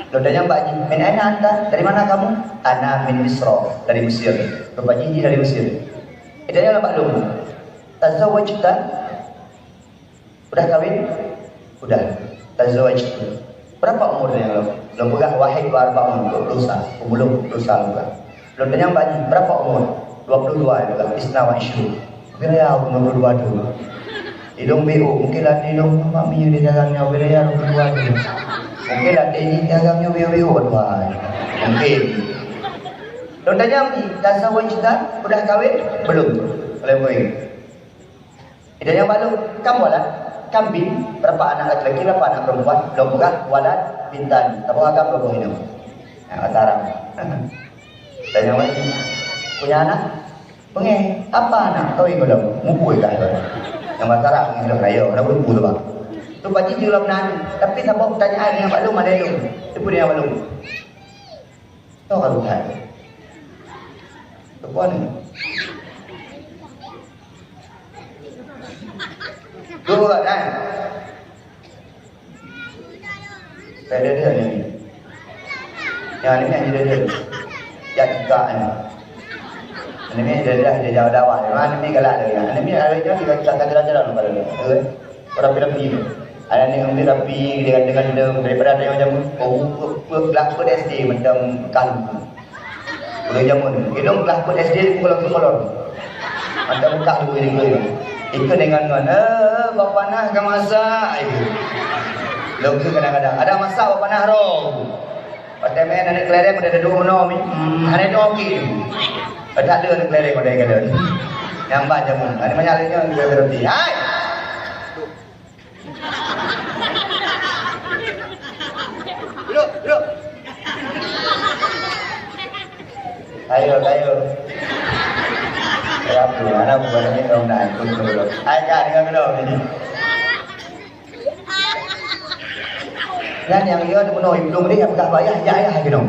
Lôn tanyong bak jih, "Min aina anta?" Dari mana kamu? "Ana min Misra." Dari Mesir. Rupa jih jih dari Mesir. Tanyong lôn bak lôn, "Tazawwajta?" Udah kawin? Udah. Tazawwajtu. Berapa umur dia, lôn? Lôn peugah, "Wahid wa arba'un," dua puluh sa. Umur lôn dua puluh sa lôn peugah. Lôn tanyong bak jih, "Berapa umur?" "Dua puluh dua," lôn peugah. "Isna wa ishrun." Bila ya aku nombor dua tu. Ilong B O, mungkin latih ilong mami di dalam nyawa bila ya nombor dua tu. Mungkin latih di dalam nyawa B O, B O, tuan. Mungkin. Lôn tanyong, "Tazawwajta, udah kawin?" "Belum." Kalau boleh. Ditanyong bak lôn, "Kam walad? Kam bin? Berapa anak laki-laki, berapa anak perempuan?" Lôn peugah, "Walad, bintan." Tapi agam lôn inong. Nah, bahasa Arab. Tanyong lagi, "Punya anak?" "Peungéh, apa anak kawin gohlom?" Mupui kah lôn. Nyang bahasa Arab ngon lôn rayo, dah mupui tu, Bang. Tu pagi jeulam nan, tapi saboh pertanyaan nyang bak lôn, ada lôn. Itu pun nyang bak lôn. Toh ka Tuhan. Teupon ni. Dua kan? Saya ada dia ni. Yang ni kan dia dia. Ya, juga ni. Ini dia dia dia jauh dakwah. Memang ini galak dia. Ini ada dia kita kita jalan-jalan kalau ni. Rapi-rapi tu. Aneuk nyoe rapi dengan, dengan, dengan daripada ada yang macam, oh, peuet, peuet, peuet S D macam kalu. Udah jamun. Idong peuet S D pukul langsung kolor. Macam buka tu ini. Ikut dengan ngon, "Eh, bapa nah ka masak," itu. Lagi kadang-kadang, "Ada masak bapa nah roh." Pakai main aneuk kelereng udah ada dua menomi. Hmm, ada dua okey. Ada ada aneuk kelereng udah ada. Nyambat jamun. Ada banyak lainnya kita berhenti. Hai. Duduk, duduk. Ayo, ayo. Ya, ampun, anak buah ni kau nak ikut dulu. Hai, Kak, dengar dulu ni. Nyan nyang yo tu keunoe, belum ni nyang peugah bak ayah, jak ayah keunoe.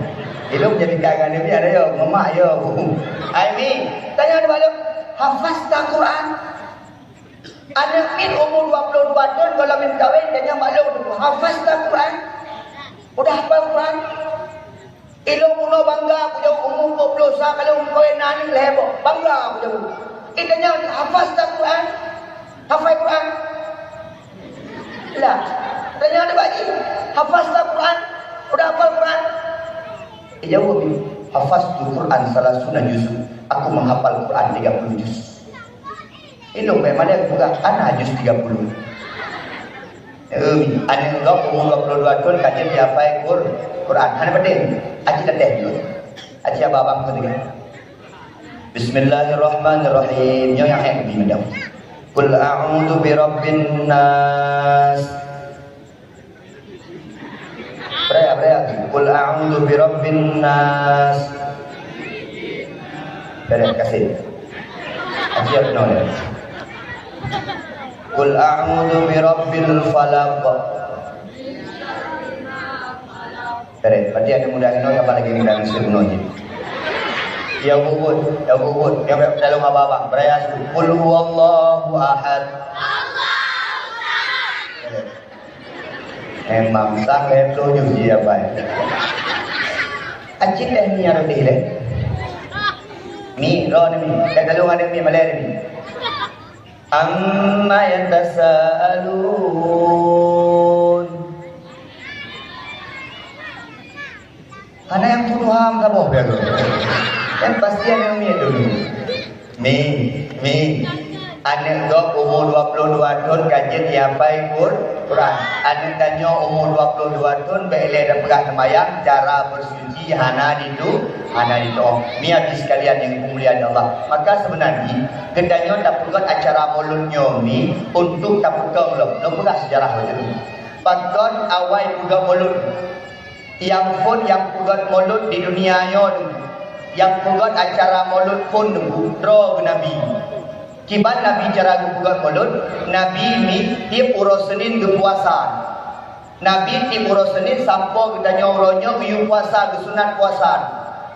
Ilong jadi kak ngon Nabi ada yo, mamak yo. Hai Mi, tanya dulu bak lôn, hafazta Quran? Aneuk miet umu dua puluh dua thon gohlom meukawen, tanyong bak lôn, "Hafazta Quran? Udah hafal Quran?" Ilong bunoe bangga kujaweueb, umu dua puluh sa ka lôn meukawen na aneuk lhèe boh. Bangga kujaweueb. Itanyong, "Hafazta Quran? Hafai Quran?" Lah. Tanyong aneuk bak jih, "Hafazta Quran? Udah hafal Quran?" Ijaweueb, "Hafaztu Quran salasuna juzuk." Aku menghafal Quran tiga puluh juz. Ilong bèk malèe peugah hana juz tiga puluh. Em, aneuk gob umur dua puluh dua thon ka jeuet jihafai Qur-, Quran. Hana penting. Aci latèh dulu. Aci abang-abang tu dengar. Bismillahirrahmanirrahim. Nyoe nyang hèk bi mantong. Qul a'udzu birabbin nas. Beraya, beraya. Qul a'udzu birabbin nas. Beraya, kasih. Akhir nol. Qul a'udzu birabbil falaq. Beraya, berarti ada mudah nol, apa lagi ni dah mesti bunuh je. Ya bubut, ya bubut, ya dalam abang-abang. Beraya, qul huwallahu ahad. Beraya. Memang sang lhèe ploh juz jih hafai. Aci teh Mi roti lé. Mi, ro ni Mi. Ka teuka lôn aneuk Mi malèe ni Mi. Amma yatasaalun. Hana nyang tuduh ham saboh pih aku. Kan pasti ada Mi dulu. Mi, Mi. Aneuk gob umur dua puluh dua thon ka jeuet jihafai Qur-, Quran. Aneuk tanyoe umur dua puluh dua thon bèk lé tapeugah seumayang, cara bersuci hana ditu-, hana ditu'oh. Mi hadirin sekalian nyang dimuliakan Allah. Maka sebenarnya geutanyoe tapeugöt acara Maulud nyoe Mi untuk tapeugöt lom. Lôn peugah sejarah laju. Pakon awai peugöt Maulud? Nyang phôn nyang peugöt Maulud di dunia nyoe teungku, nyang peugöt acara Maulud phôn teungku, droe geuh Nabi. Kiban Nabi cara geupeugöt Maulud, Nabi Mi tiep uroe Senin geupuasa. Nabi tiep uroe Senin sampoe geutanyoe uroe nyoe geuyue puasa, geusunat puasa.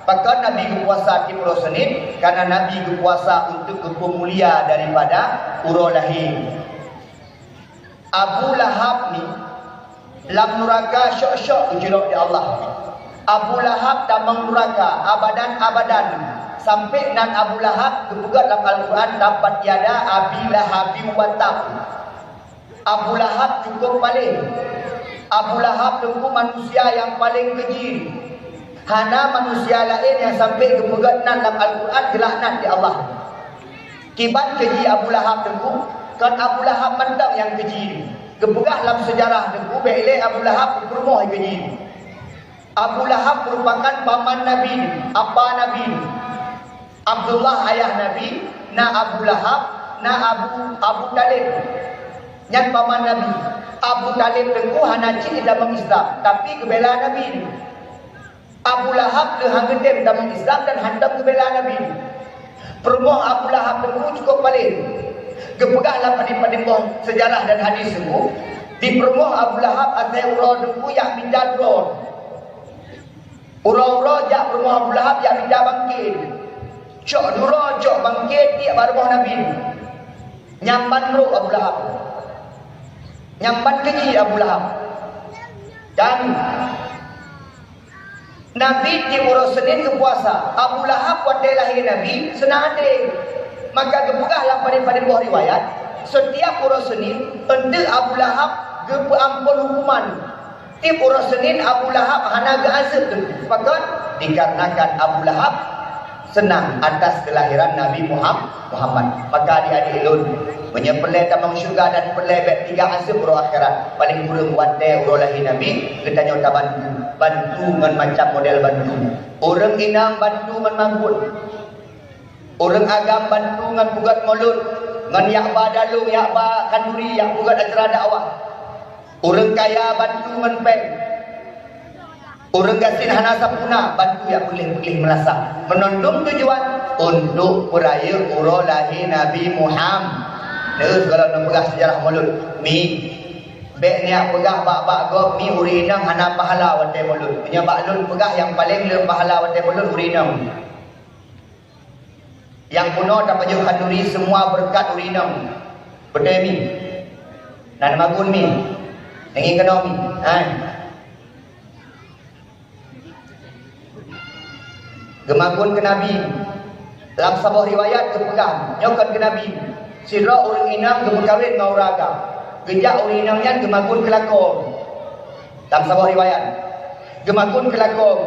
Pakon Nabi geupuasa tiep uroe Senin? Karena Nabi geupuasa untuk geupeumulia daripada uroe lahé. Abu Lahab ni lam nuraka syok-syok geucurok di Allah. Abu Lahab tamong nuraka abadan-abadan. Sampai nan Abu Lahab geupeugöt lam Al-Quran, "Tabbat yada Abi Lahabin wa tab." Abu Lahab cukup paléh. Abu Lahab teungku manusia nyang paléng keji. Hana manusia laén nyang sampai geupeugöt nan lam Al-Quran geulaknat di Allah. Kiban keuji Abu Lahab teungku, kon Abu Lahab mantong nyang keuji. Geupeugah lam seujarah teungku, bék lé Abu Lahab peurumoh keuji. Abu Lahab meurupakan paman Nabi, apa Nabi. Abdullah ayah Nabi, na Abu Lahab, na Abu, Abu Thalib. Nyan paman Nabi. Abu Thalib teungku hana cit tamong Islam, tapi geubela Nabi. Abu Lahab leuh han geutem tamong Islam dan hantom geubela Nabi. Peurumoh Abu Lahab teungku cukôp paléh. Geupeugah lam padum-padum boh seujarah dan hadis teungku, di peurumoh Abu Lahab asai uroe teungku jak mita droe. Uroe-uroe jak peurumoh Abu Lahab jak mita bangké. Cok duroe, cok bangké tiek bak rumoh Nabi. Nyan ban brôk Abu Lahab. Nyan ban keuji Abu Lahab. Dan Nabi tiep uroe Senin geupuasa. Abu Lahab watée lahé Nabi seunang até. Maka geupeugah lam padum-padum boh riwayat, seutiap uroe Senin, eunteuk Abu Lahab geupeuamphon huköman. Tiep uroe Senin Abu Lahab hana geuazeueb teungku. Pakon? Dikarenakan Abu Lahab seunang atas keulahiran Nabi Muham-, Muhammad. Maka adik-adik lôn, meunyoe peureulée tamong syeuruga dan peureulée bék teuga azeueb uroe akhirat, paléng kureueng watée uroe lahé Nabi, geutanyoe tabantu, bantu ngon macam model bantu. Ureuëng inong bantu ngon magun. Ureuëng agam bantu ngon peugét mulod, ngon jak ba dalong, jak ba khanduri, jak peugét acara dakwah. Ureuëng kaya bantu ngon péng. Ureuëng gasien hana sapeuna, bantu jak peugleh-peugleh meulasah. Meunan dum tujuan, untuk peurayeuk uroe lahé Nabi Muham-, Neuh, sigohlom neupeugah seujarah mulod. Mi, bék neujak peugah bak-bak gob, mi, ureuëng inong hana pahala watée mulod. Meunyoe bak lôn peugah nyang paleng le pahala watée mulod ureuëng inong. Nyang bunoe tapajoh khanduri, semua beureukat ureuëng inong. Beutôi mi? Na neumagun mi? Neungieng keunoe mi? Hai. Geumagun keu Nabi. Lam saboh riwayat geupeugah, nyoe kon keu Nabi. Sidroe ureuëng inong geumeukawen ngon ureuëng agam. Geujak ureuëng inong nyan geumagun keu lakoe. Lam saboh riwayat, geumagun keu lakoe,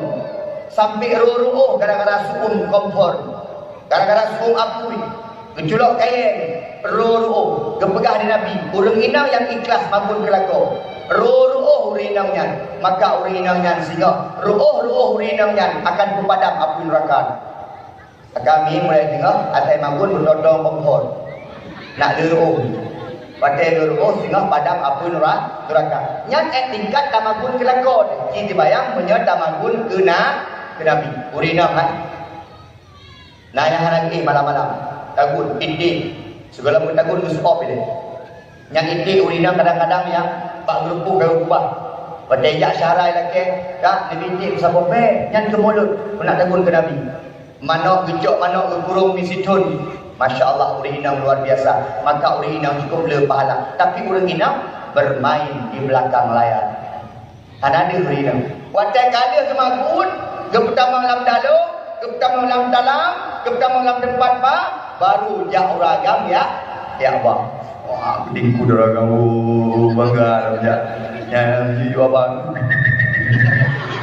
sampoe rô-rô óh gara-gara su'um kompor, gara-gara su'um apui, geuculok kayée, rô-rô óh. Geupeugah lé Nabi, ureuëng inong nyang ikhlas magun keu lakoe, rô-rô óh ureuëng inong nyan, maka ureuëng inong nyan singoh rô-rô óh ureuëng inong nyan akan peupadam apui neuraka. Kami mulai singoh asai magun beutodong beuphon. Nak leuruoh. Watée leuruoh singoh padam apui nura-, nuraka. Nyan ék tingkat tamagun keu lakoe. Ci teubayang meunyoe tamagun keu na-, keu Nabi. Ureuëng inong hai. Na nyang hana geuéh malam-malam. Tagun, inti. Sigohlom tagun geuseuop ilée. Nyang inti ureuëng inong kadang-kadang nyang bak geureumpôh kayée keubah. Watée jak syedara lakée, ka neubi inti meusaboh bée, nyan keu mulod, peunak tagun keu Nabi. Manok geucok, manok geukurong meusiton. Masya Allah, ureuëng inong luar biasa. Maka ureuëng inong cukup le pahala. Tapi ureuëng inong bermain di belakang layar. Hana deuh ureuëng inong. Watée ka lheueh geumagun, geupeutamong lam dalong, geupeutamong lam talam, geupeutamong lam teumpat ba, baru jak ureuëng agam jak, jak ba. Wah, beutingku ureuëng agam, oh, bangga lam jak. Nyan ji abang.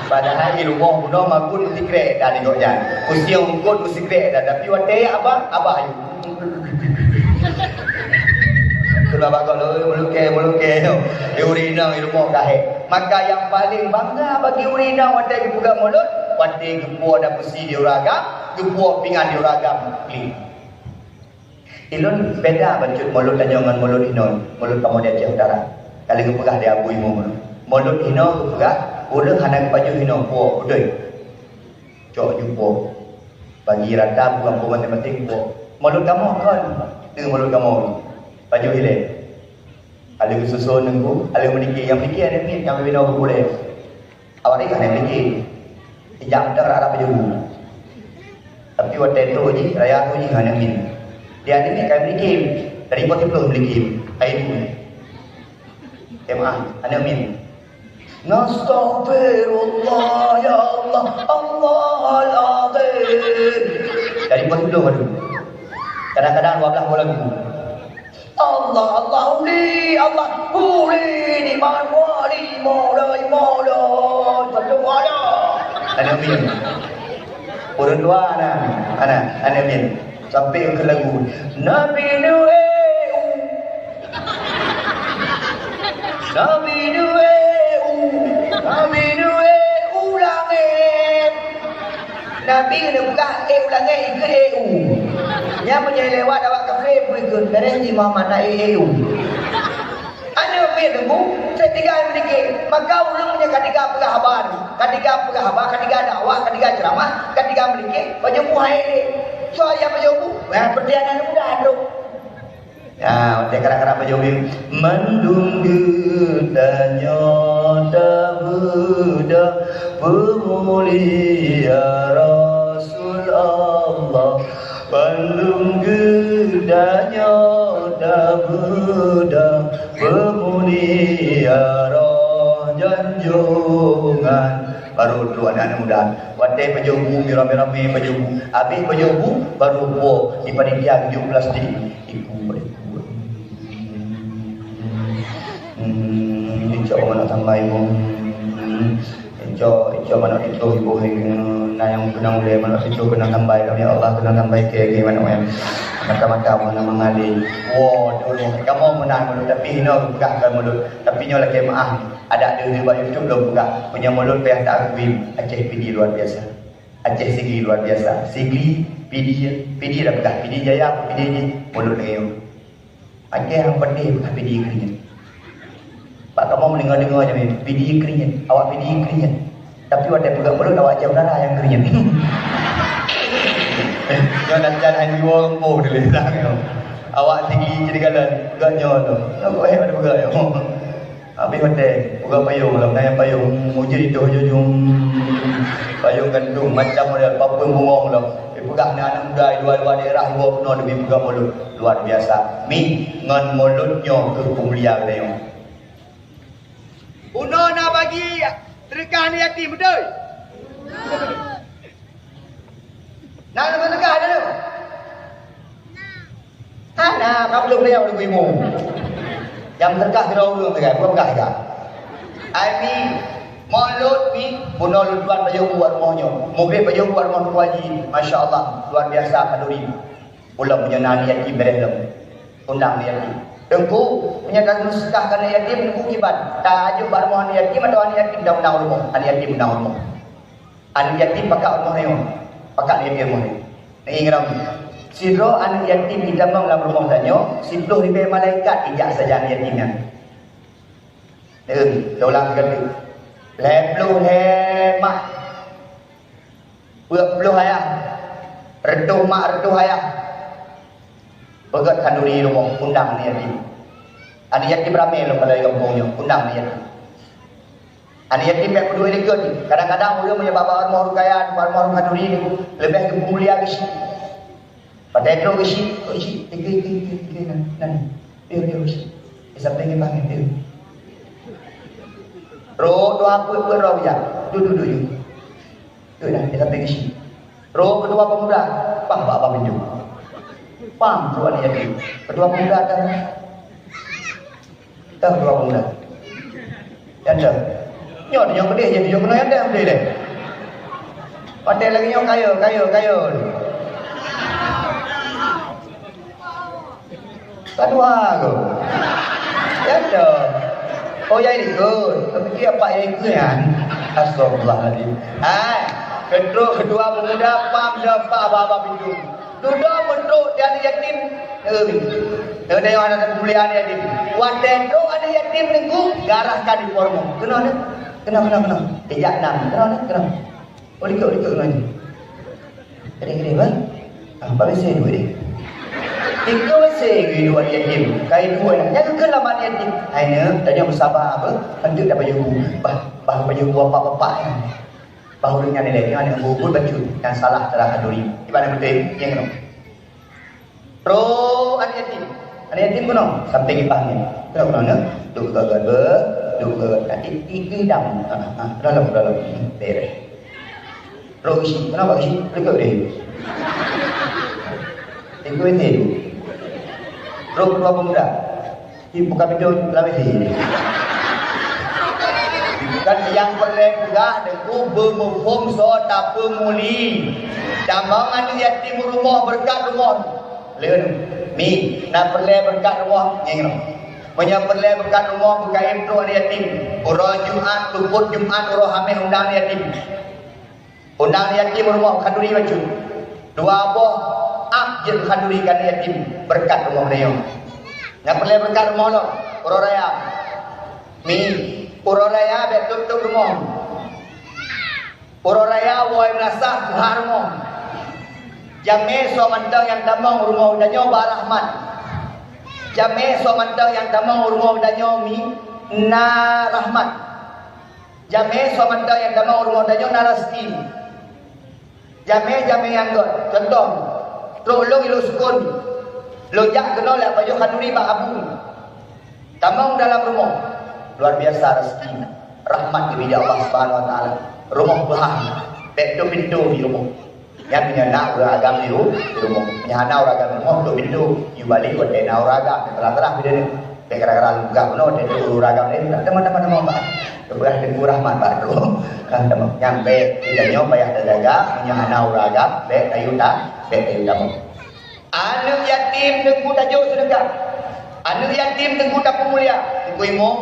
Padahai di rumoh bunoe magun meusikrek dah di gobnyan. Kusieng eungkot meusikrek dah, tapi watée jak abang, abah ayue. Keunoe bak gob lôn, meulukée, meulukée nyoe. Di ureuëng inong di rumoh ka hék. Maka nyang paleng bangga bagi ureuëng inong watée geupeugah mulod, watée geupuwoe dan beusi di ureuëng agam, geupuwoe pingan di ureuëng agam. Klik. Ilôn beda bacut mulod tanyoe ngon mulod hinoe, mulod kamoe di Aceh Utara. Ka lheueh geupeugah di Abu Imum. Mulod hinoe geupeugah, ureuëng hana geupajoh hinoe, puwoe, beutôi. Cok ju puwoe. Bagi rata bukan puwoe maséng-maséng puwoe. Mulod kamoe kon. Itu mulod kamoe. Pajoh ilée. Ada geususun nunggu, ada meudiki. Nyang meudiki ada mit, nyang binoe geupuléh. Awak ni hana meudiki. Ijak mantong rara pajoh bu. Tapi watée trok jih, raya trok jih hana mit. Dia ada mit, kan meudiki. Dari pukul sepuluh meudiki. Hai bu. Jemaah, hana mit. Nastaghfirullah, ya Allah, Allahal Azim. Dari pukul sepuluh baru. Kadang-kadang dua belas baru lagu. Allah, Allah, uli, Allah, uli, ni man wali, maulai, maulai, sallu ala. Hana mit. Ureuëng dua na, hana, hana mit. Sampai keu lagu, Nabi Nuh, eh, u. Nabi Nuh, eh, u. Nabi Nuh, eh, u langét. Nabi Nuh bukan, eh, u langét, ikheun, eh, u. Nyan meunyoe lewat awak kafé, bri kheun, "Beres jih Muhammad na, eh, eh, u." Aneuk miet teungku, setiga meulike. Maka ulôn nyang ka tiga peugah haba, ka tiga peugah haba, ka tiga dakwah, ka tiga ceuramah, ka tiga meulike, pajoh bu hai lé. Soe nyang pajoh bu? Wah, peureulée aneuk muda trok. Ya, watée kadang-kadang pajoh bu, mandum geutanyoe tabeudôh peumulia Rasul Allah. Bandum geutanyoe tabeudôh peumulia roh junjungan. Baru trok aneuk muda. Watée pajoh bu, ramé-ramé pajoh bu. Habéh pajoh bu, baru po di panitia geujok plastik. Iku, iku. Hmm, insya Allah nak tambai bu. Icok, icok manok sitoh iboh hai keunoe, na nyang keunong ulée manok sitoh keunong tambai lom, ya Allah, keunong tambai keu, keu manok nyan. Mata-mata manok mangali. Woe, dulu kamoe meunan mulod, tapi hinoe geupeugah kon mulod. Tapi nyoe lakée meuáh, adak deuh bak YouTube lôn peugah. Meunyoe mulod payah taakui, Aceh Pidie luar biasa. Aceh Sigli luar biasa. Sigli, Pidie, Pidie dah peugah, Pidie Jaya, Pidie jih, mulod lagée nyoe. Aceh nyang peudeh bukan Pidie Kriet. Bak kamoe meudeungoe-deungoe jih, Pidie Kriet, awak Pidie Kriet. Tapi watée peugah mulod, awak Aceh Utara nyang kriet. Nyoe nan jalan hai jiwoe geumpôh tuléh blang nyoe. Awak Sigli Ciregalan, peugah nyoe tu. Nyoe kok hebat peugah nyoe. Habéh watée, peugah payong lom, na nyang payong, ujeuen itu, ujeuen, payong gantong, macam model, papeuen bungong lom. Dipeugah na aneuk muda di luwa-luwa daerah iwoe keunoe demi peugah mulod. Luar biasa. Mi, ngon mulod nyoe keuh peumulia geutanyoe. Unoe na bagi seudeukah aneuk yatim, beutôi? Na seudeukah aneuk? Hana, ka belum lewat ibu. Nyang seudeukah sidroe ureueng sagai, bukan peugah tiga. Ai mi, mulod mi, bunoe lôn tuan pajoh bu rumoh nyoe. Mubéh pajoh bu rumoh Teungku Haji, masya Allah, luar biasa khanduri. Ulôn meunyoe na aneuk yatim beureh lom. Undang aneuk yatim. Teungku, meunyoe taseudekah keu aneuk yatim, Teungku kiban. Tajôk bak rumoh aneuk yatim atawa aneuk yatim taundang rumoh? Aneuk yatim undang rumoh. Aneuk yatim pakat rumoh nyoe. Pakat aneuk yatim rumoh nyoe. Neuingat lom. Sidroe aneuk yatim jitamong lam rumoh tanyoe, siplôh ribèe malaikat ijak sajan aneuk yatim nyan. Neuingat, taulang sigoe teuk. Lhèe plôh lhèe mak. Peuet plôh ayah, reutôh mak, reutôh ayah. Peugöt khanduri rumoh, undang aneuk yatim. Aneuk yatim ramé lom pada gampông nyoe, undang aneuk yatim. Aneuk yatim bèk peuduek likot. Kadang-kadang ureueng meunyoe bak rumoh ureueng kaya, bak rumoh ureueng khanduri, leubeh geupeumulia geuchik. Padahai trok geuchik, geuchik, tinggi, tinggi, tinggi, nan, nan. Dia, dia geuchik. Di sampéng nyan, dia. Trok dua peuet-peuet droe bijak. Duek, duek, duek, duek. Duek dah, di sampéng geuchik. Roh ketua pemuda, pah bak abang pintu. Pam tu aneuk yatim. Ketua pemuda dah. Dah ketua pemuda. Nyan dah. Nyoe, nyoe pedih je, nyoe keunoe nyan dah pedih lé. Watèe lagèe nyoe kaya, kaya, kaya. Ka dua go. Ya toh. Oh, ya ikut. Tapi dia apa ya ikut ya? Astagfirullahaladzim. Hai, ketua, ketua pemuda pam dah pah bak abang pintu. Dudoe meutrok di aneuk yatim. Eh, eh, aneuk yatim. Watèe trok aneuk yatim Teungku, garahkan di pormo. Keunoe ni. Keunoe, keunoe, keunoe. Ijak nam. Keunoe ni, keunoe. Oh, likot, likot ngon nyoe. Kadang-kadang, bang. Ah, empat besen duit deh. Tiga besen duit dua yatim. Kai dua nak. Jangan ke lama yatim. Hai ni, tanya bersabar apa? Hendak dapat jawabu. Bah, bah, apa jawabu bapak-bapak ni? Bahu nyan nilai nyan yang bubur bacut yang salah cara khanduri. Ibarat betul, yang kena. Roh aneuk yatim. Aneuk yatim keunoe, sampai kiban ni. Keunoe, keunoe, nyoe. Duek gagak be, duek gagak kaki, tiga dam. Ha, ha, dalam, dalam. Hmm, beres. Roh isi, kenapa isi? Berikut deh. Ikut ini. Roh ketua pemuda. Ih, buka pintu, lawét sih. Kan nyang peureulèe peugah Teungku beumuphom soe tapeumuli. Tamong aneuk yatim u rumoh beureukat rumoh. Leuen, mi, na peureulée beureukat rumoh ngieng nyoe. Meunyoe peureulée beureukat rumoh, beukaém trok aneuk yatim. Uroe Jumat, seupôt Jumat, uroe Hamèh undang aneuk yatim. Undang aneuk yatim u rumoh khanduri bacut. Dua boh ap jeuet khanduri keu aneuk yatim beureukat rumoh meunyoe. Na peureulée beureukat rumoh lom, uroe raya. Mi, uroe raya bék tôb-tôb rumoh. Uroe raya woe meunasah tuha rumoh. Jamé soe mantong nyang tamong u rumoh geutanyoe ba rahmat. Jamé soe mantong nyang tamong u rumoh geutanyoe mi na rahmat. Jamé soe mantong nyang tamong u rumoh geutanyoe na raseuki. Jamé-jamé nyang gét. Cuntoh, trok lôn i Lhoksukon, lôn jak keunoe lé pajoh khanduri bak Abu. Tamong dalam rumoh, luar biasa raseuki, rahmat geubri lé Allah Subhanahu Wa Taala. Rumoh beuhah, bék tôb pintô di rumoh. Nyan meunyoe na ureueng agam di ru-, di rumoh. Meunyoe hana ureueng agam di rumoh, tôb pintô. Yue balek watée na ureueng agam, teulah-teulah bideu nyoe. Bék gara-gara lôn peugah bunoe, watée tôb ureueng agam laén, teuma-teuma, Pak. Teupeugah Teungku Rahmat, Pak, tu. Kan teuma. Nyan bék, geutanyoe payah tajaga, meunyoe hana ureueng agam, bék tayue ta-, bék tayue tamong. Aneuk yatim teungku tajok seudeukah. Aneuk yatim teungku tapeumulia. Teungku Imum,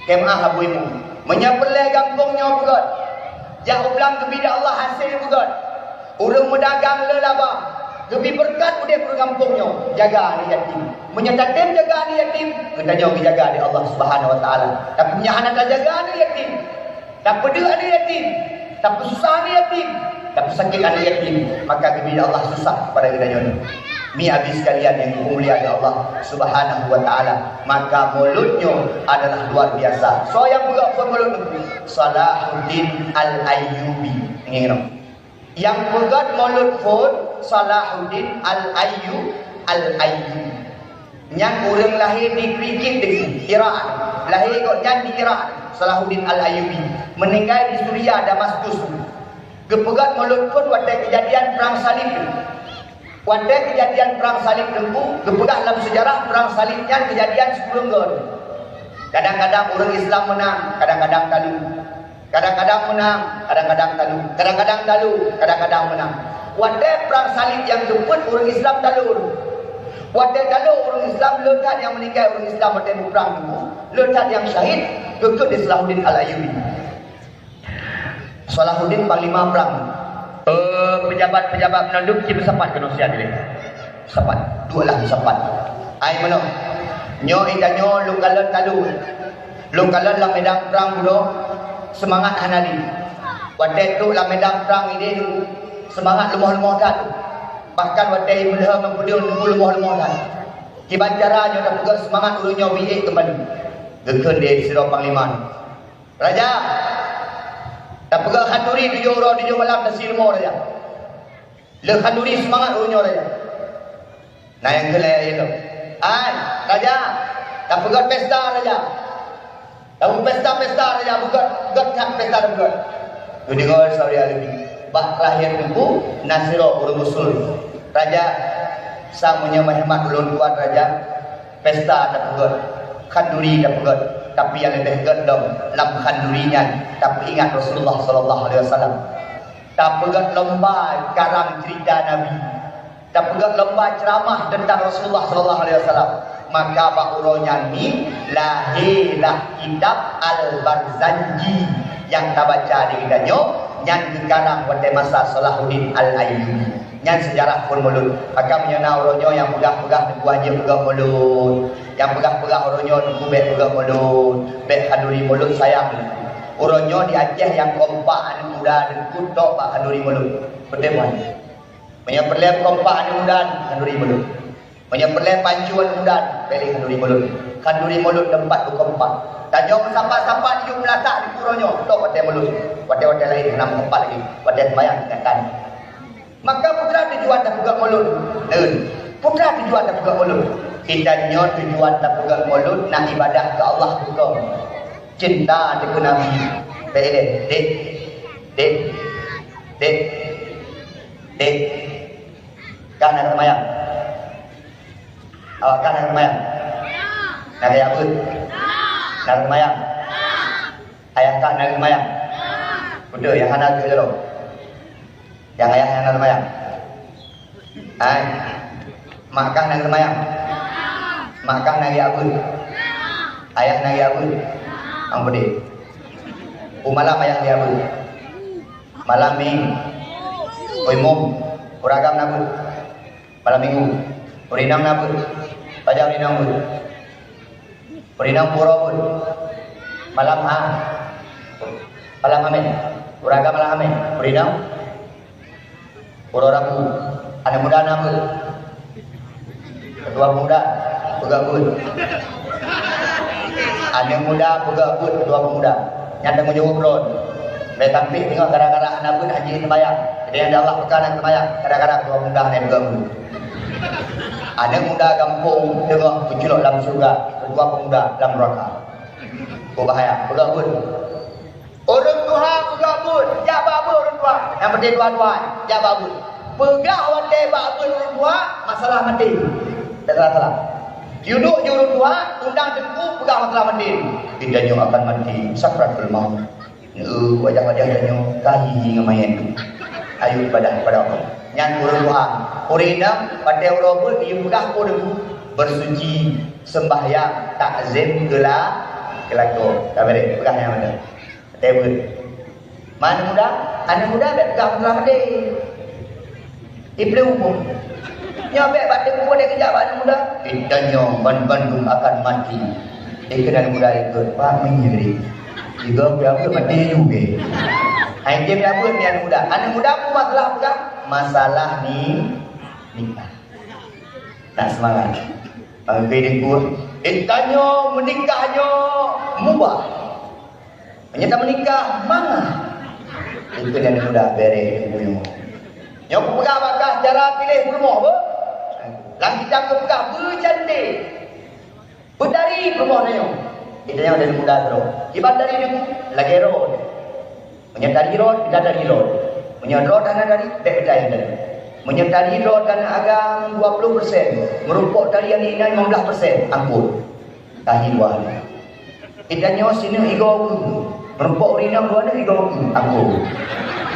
keu meu'ah Abu Imum. Meunyoe peureulée gampông nyoe beugét, jak u blang geubri lé Allah hasé beugét. Ureueng meudagang le laba, geubri beureukat udeb ureueng gampông nyoe. Jaga aneuk yatim. Meunyoe tatem jaga aneuk yatim, geutanyoe geujaga lé Allah Subhanahu Wa Taala. Tapi meunyoe hana tajaga aneuk yatim, tapeudeuek aneuk yatim, tapeususah aneuk yatim, tapeusakét aneuk yatim, maka geubri lé Allah susah pada geutanyoe. Mi abi sekalian nyang dimulia lé Allah Subhanahu Wa Taala, maka mulod nyoe adalah luar biasa. Soe nyang peugah phon mulod nyoe? Salahuddin Al-Ayyubi. Ingat, nyang peugah mulod phon Salahuddin Al-Ayyu-, Al-Ayyubi. Nyan ureueng lahé di Krikit, di Irak. Lahé gobnyan di Irak, Salahuddin Al-Ayyubi. Meuninggai di Suria, Damaskus. Geupeugét mulod phon watée keujadian Prang Salib. Watée keujadian Prang Salib teungku, geupeugah lam seujarah Prang Salib nyan keujadian sikureueng gon. Kadang-kadang ureueng Islam meunang, kadang-kadang talu. Kadang-kadang meunang, kadang-kadang talu. Kadang-kadang talu, kadang-kadang meunang. Watée Prang Salib nyang keupeuet, ureueng Islam talu. Watée talu ureueng Islam, le that nyang meuninggai ureueng Islam watée muprang teungku, le that nyang syahid, geukheun lé Salahuddin Al-Ayyubi. Salahuddin panglima prang. Eh, pejabat-pejabat meunandum cit meusapat keunoe siat dilèe. Sapat. Duek lah meusapat. Ai meunoe. Nyoe i tanyoe lôn kalon talu. Lôn kalon lam medan prang bunoe, seumangat hana lé. Watée trok lam medan prang idéh, seumangat leumoh-leumoh that. Bahkan watée i meulheueh ngon peudeueng teungku leumoh-leumoh that. Kiban cara nyoe tapeugah seumangat ureueng nyoe bie ék keumbali. Geukheun lé sidroe panglima. Raja, tapeugét khanduri tujoh uroe tujoh malam tasi rumoh raja. Le khanduri seumangat ureueng nyoe raja. Na nyang keu lhée lom. Ai, raja, tapeugét pesta raja. Tapeugét pesta-pesta raja, beugét, beugét that pesta tapeugét. Geudeungoe saudara Lewi, bak teurakhir teungku na sidroe ureueng usul. Raja, sa meunyoe meuhemat ulôn tuan raja, pesta tapeugét, khanduri tapeugét, tapi nyang leubeh gét lom lam khanduri nyan tapeuingat Rasulullah sallallahu alaihi wasallam. Tapeugét lomba karang cerita Nabi. Tapeugét lomba ceuramah teuntang Rasulullah sallallahu alaihi wasallam. Maka bak uroe nyan ni lahé lah kitab Al-Barzanji nyang tabaca di geutanyoe, nyan geukarang watée masa Salahuddin Al-Ayyubi. Nyan seujarah phon mulod. Maka meunyoe na uroe nyoe nyang peugah-peugah teungku hana peugah mulod, nyang peugah-peugah uroe nyoe teungku bék peugah mulod, bék khanduri mulod, sayang. Uroe nyoe di Aceh nyang kompak aneuk muda teungku tok bak khanduri mulod. Beutôi bukan? Meunyoe peureulée kompak aneuk muda, khanduri mulod. Meunyoe peureulée pancôh aneuk muda, bék lé khanduri mulod. Khanduri mulod teumpat beukompak. Tanyoe meusapat-sapat yum latak di uroe nyoe, tok watée mulod. Watée-watée laén hana meukompak lagi. Watée seumayang ingatkan. Maka peue teuma tujuan tapeugét mulod? Neuen. Peue teuma tujuan tapeugét mulod? Di tanyoe tujuan tapeugét mulod na ibadah keu Allah bukon. Cinta keu Nabi. Bék lé, dek. Dek. Dek. Dek. Kah na seumayang? Awak kah na seumayang? Na gaya beuet? Na seumayang? Ayah kah na seumayang? Beutôi, nyang hana keu jaloe. Nyang ayah nyang Mak kah na geuseumayang? Mak kah na geujak beuet? Ayah na geujak beuet? Ang peudeh. Peue malam ayah geujak beuet? Malam Ming-, Imum. Ureueng agam na beuet? Malam Minggu. Ureueng inong na beuet? Pajan ureueng inong beuet? Ureueng inong pura beuet? Malam ha-, malam Hamèh. Ureueng agam malam Hamèh. Ureueng inong? Uroe Rabu, aneuk muda na beuet? Ketua pemuda, peugah beuet. Aneuk muda peugah beuet ketua pemuda. Nyan tanggung jaweueb droe. Lé tampék teungoh gara-gara hana beuet hana seumayang. Jadi nyang Allah peugah hana seumayang, gara-gara ketua pemuda hana peugah beuet. Aneuk muda gampông teungoh geuculok lam syeuruga, ketua pemuda lam neuraka. Kok bahaya, peugah beuet. Ureueng tuha peugah beuet, jak bak beuet ureueng tuha. Nyang penting dua-dua, jak bak beuet. Peugah watèe bak beuet ureueng tuha, masalah maté. Tak salah-salah. Juduk jih ureueng tuha, undang teungku peugah masalah maté. Kita nyoe akan mati, sakratul maut. Neu, wajah-wajah tanyoe ka hi-hi ngon manyèt. Ayo ibadah kepada Allah. Nyan ureueng tuha. Ureueng inong, watèe uroe beuet, yue peugah peue teungku? Bersuci, sembahyang, takzim, geula-, geulakoe. Ka beureh, peugah nyang beutôi. Teuh beuet. Aneuk muda, aneuk muda bèk peugah masalah maté. Iblih umum. Nyoe bèk bak teungku deh keujak bak aneuk muda. Kita nyoe ban-, bandum akan mati. Ikheun aneuk muda ikheun, "Pak, meunyoe deh. Tiga pih beuet mati juga." Hai, dia pih beuet ni aneuk muda. Aneuk muda pun masalah peugah, masalah ni nikah. Nak seumangat. Bang Gri dikut, "Eh, tanyoe meunikah nyoe mubah. Meunyoe tameunikah, mangat." Itu nyang mudah bèrèh ilmu nyoe. Nyoe kupeugah bak kah cara piléh peurumoh, beuh. Lam kitab geupeugah beucantik. Beutari peurumoh tanyoe. Kita nyoe dari muda droe. Kiban dari dulu, lagèe droe. Meunyoe tari rot, kita tari rot. Meunyoe rot hana tari, bèk peucaya tari. Meunyoe tari rot hana agam dua puluh persen, meurumpok tari aneuk inong lima belas persen, ampôn. Tahi dua nyoe. Kita nyoe sineuk igoe keu, meurumpok ureueng inong dua nyoe igoe keu, ampôn.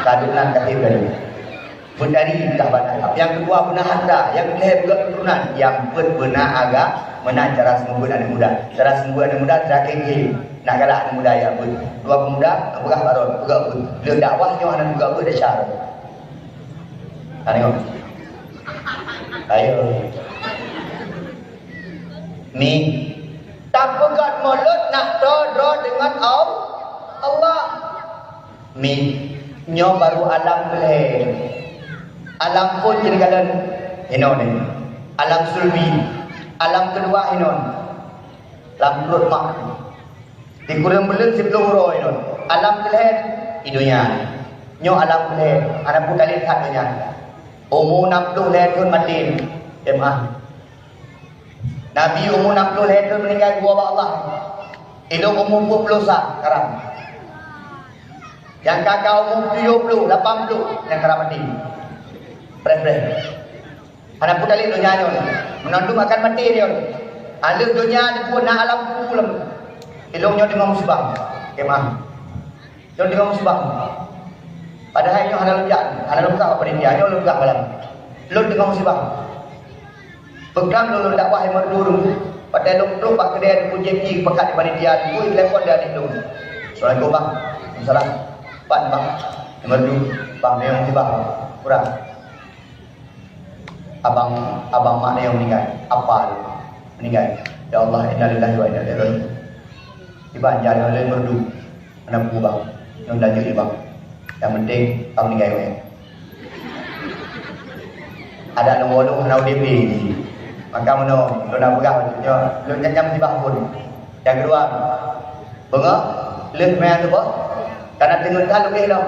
Ka duek nan tahi tari. Peutari ka bak Arab. Nyang keudua beuna harta, nyang keulhèe beugöt keuturonan, nyang peuet beuna agam, meunan cara seumeubeuet aneuk muda. Cara seumeubeuet aneuk muda, cara kengkeng. Nak galak aneuk muda nyang beuet. Dua peumuda, peugah baron, peugah beuet. Lheueh dakwah nyoe hana peugah beuet desya. Ka deungö? Ayo. Mi. Tapeugöt mulod nak toe droe deungon Al-, Allah. Mi. Nyoe baru alam keulhèe. Alam phôn jeuet kalon hinoe nyoe. Alam sulbi. Alam keudua hinoe. Lam pruet mak. Di kureueng buleuen siplôh uroe nyoe, alam keulhèe di donya. Nyoe alam keulhèe, hana peue talét that donya. Umu nam ploh lhèe thôn maté, jeumaah. Nabi umu nam ploh lhèe thôn meuninggai geuwoe bak Allah. Ilôn umu peuet ploh sa, karam. Nyang ka-ka umu tujoh ploh, lapan ploh, nyang karam maté. Preh-preh. Hana peue talét donya nyoe. Meunan dum akan maté nyoe. Aleuh donya dikeue na alam kubu lom. Ilôn nyoe teungoh musibah. Kemah. Lôn teungoh musibah. Padahai nyoe hana lôn jak, hana lôn peugah bak panitia, nyoe lôn peugah malam. Lôn teungoh musibah. Peugah lôn, lôn dakwah lima reutôh ribu. Padahai lôn trok bak keudè Teungku Jeki pakat di panitia, Teungku telepon di aneuk lôn. "Assalamualaikum, Bang." "Waalaikumsalam." "Pat, Bang?" "Lima reutôh." "Bang, nyoe musibah, Bang." "Kurang." Abang, abang mak nyoe meuninggai. Apa lôn meuninggai? Ya Allah, innalillahi wa inna ilaihi raji'un. Iban jalan laén merdu. Hana peue bang. Nyoe laju iban. Nyang penting ka meuninggai wéh. Adak lôn woe lôn hana udép lé. Maka meunoe, lôn na peugah nyoe, lôn nyang, nyang musibah phôn. Nyang keudua, beungoh, lheueh meu'ah teuboh, kana teungeut that lôn lom.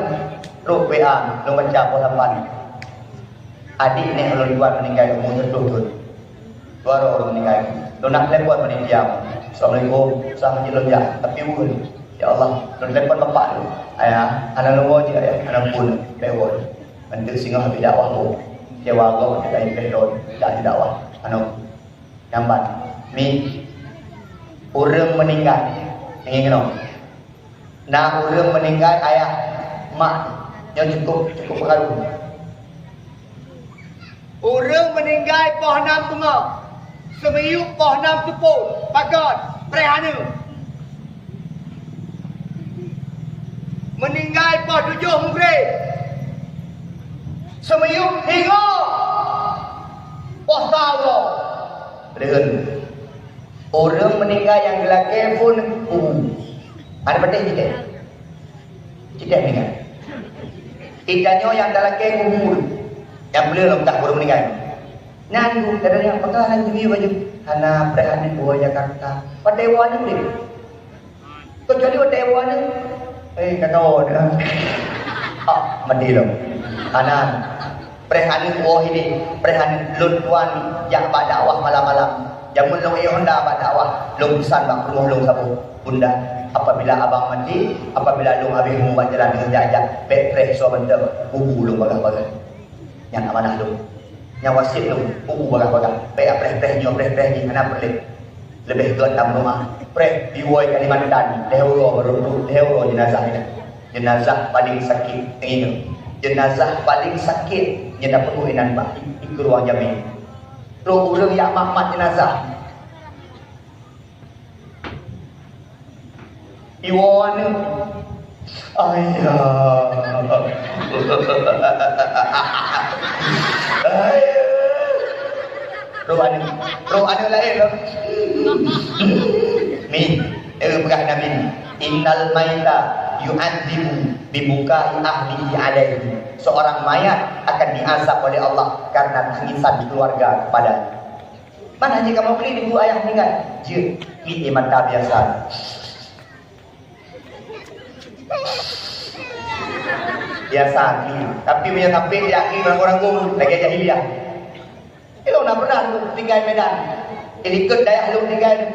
Trok W A, lôn baca poh lapan. Adik nèk ulôn tuan meuninggai umu siplôh thôn. Dua droe ureueng meuninggai. Lôn na telepon panitia. "Assalamualaikum, sah jih lôn jak, tapi ulôn." "Ya Allah, lôn telepon bapak lôn." "Ayah, hana lôn woe jih, Ayah, hana peue, bèk woe. Ngon teuk singoh habéh dakwah, oh. Kecewa gob, kita impéh lôn, jak dakwah." Hana. Nyang ban. Mi, ureueng meuninggai. Ingat keunoe. Na ureueng meuninggai ayah, mak, nyoe cukup, cukup peukaru. Ureuëng meuninggai poh nam beungoh, seumiyueb poh nam seupôt, pakon? Preh aneuk. Meuninggai poh tujoh mugréb, seumiyueb singoh poh sa uroe. Padahai ureuëng meuninggai nyang geulakée phon kubu. Ada peuteh jitée? Jitée meuninggai. Ita nyoe nyang talakée kubu, nyang peuleueh lom kah ureuëng meuninggai. Nyan ku, kadang nyang peugah nyan jimiyueb baju. Hana preh aneuk woe Jakarta. Watée woe aneuk deh. Keucuali watée woe aneuk, eh, ka kawoe dah. Ah, mati lom. Hana. Preh aneuk woe ini, preh aneuk lôn tuan jak bak dakwah malam-malam. Jameun lôn ié honda bak dakwah, lôn peusan bak peurumoh lôn saboh, "Bunda, apabila abang mati, apabila lôn habéh umu bak jalan deungon jak-jak, bék preh soe mantong, kubu lôn bagah-bagah." Nyan amanah lôn. Nyan wasiet lôn, kubu bagah-bagah. Bék preh-preh nyoe, preh-preh jih, hana peureulée. Leubeh gét tameudoá. Preh, di woe Kalimantan, lhée uroe baru trok, lhée uroe jeunazah nyan. Jeunazah paleng sakét, ingat. Jeunazah paleng sakét, nyan na peunoh inan bak di, di ruang jamé. Trok ureuëng jak mat-mat jeunazah. Iwoe aneuk. Ayah. Ayah. Roh aneuk. Roh aneuk laén roh. Mi, eh, peugah Nabi, "Innal maita yu'adzibu bibukai ahlihi alaihi." Seorang mayat akan diazab oleh Allah karena tangisan keluarga kepadanya. Mana jih kamoe klik ibu ayah meninggal? Jeuet, klik di mata biasa. Biasa, klik. Tapi meunyoe sampai di akhir ragu-ragu, lagée jahiliyah. Ilong na pernah tinggai Medan. Di likot dayah lôn tinggai di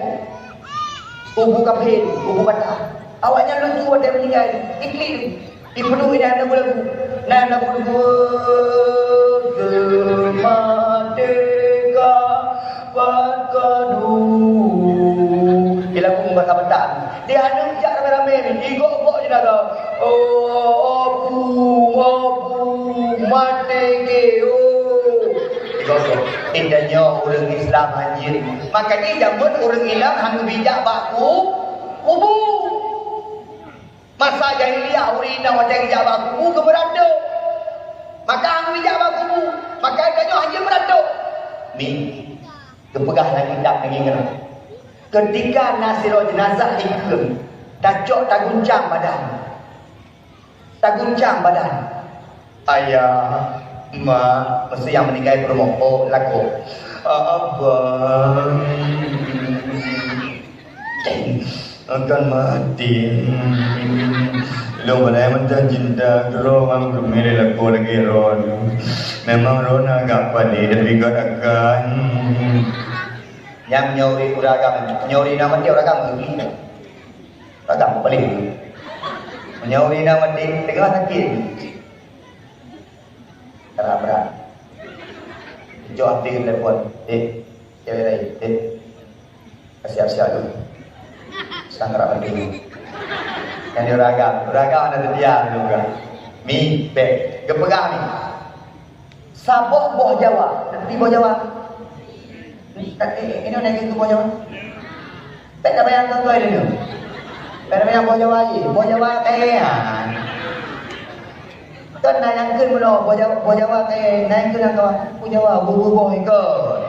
Kubu kafé, kubu bata. Awaknyan laju watée meuninggai, iklik, ipeuduek inan lagu-lagu. Nan lagu-lagu, "Seumerdeka pat ka duek." Di lagu bahasa Batak. Di aneuk jak ramé-ramé, igok-gok jenazah. "Oh, Abu, Abu, maté ke, oh." Igok-gok. Indah nyoe ureuëng Islam hanjeuet. Makanya jameun ureuëng inong hana bijak bak ku-, kubu. Masa jahiliyah ureuëng inong watée geujak bak kubu keu meuratok. Maka hana bijak bak kubu. Maka tanyoe hanjeuet meuratok. Mi, geupeugah lam kitab lagée nyoe. Ketika na sidroe jeunazah ikheun, tacok taguncang badan. Taguncang badan. Ayah, mak, meusti nyang meuninggai peurumoh, oh, lakoe. Abang. Akan mati. Lôn balai mantong cinta droe ngon geumeulé lakoe lagée droe. Memang droe na agak padé, tapi gét akan. Nyang nyoe ureuëng agam, nyoe ureuëng inong maté ureuëng agam. Ureuëng agam paléng. Nyoe ureuëng inong maté teungoh sakét. Brat-brat. Jok hati telepon. Eh, cewek lain. Eh, siap-siap dulu. Sang rak penting. Yang di ureuëng agam. Ureuëng agam ada setia dulu kan. Mi, bek. Geupeugah mi. Saboh boh Jawa. Tapi boh Jawa. Eh, eh, ini nak ikut boh Jawa. Pek dah bayang tuan-tuan dulu. Pek dah bayang boh Jawa je. Boh Jawa kaya. Kan na nyang kheun bunoe, boh Jawa, boh Jawa kaya. Na nyang kheun nyang kawan. Boh Jawa, boh, boh, boh ikot.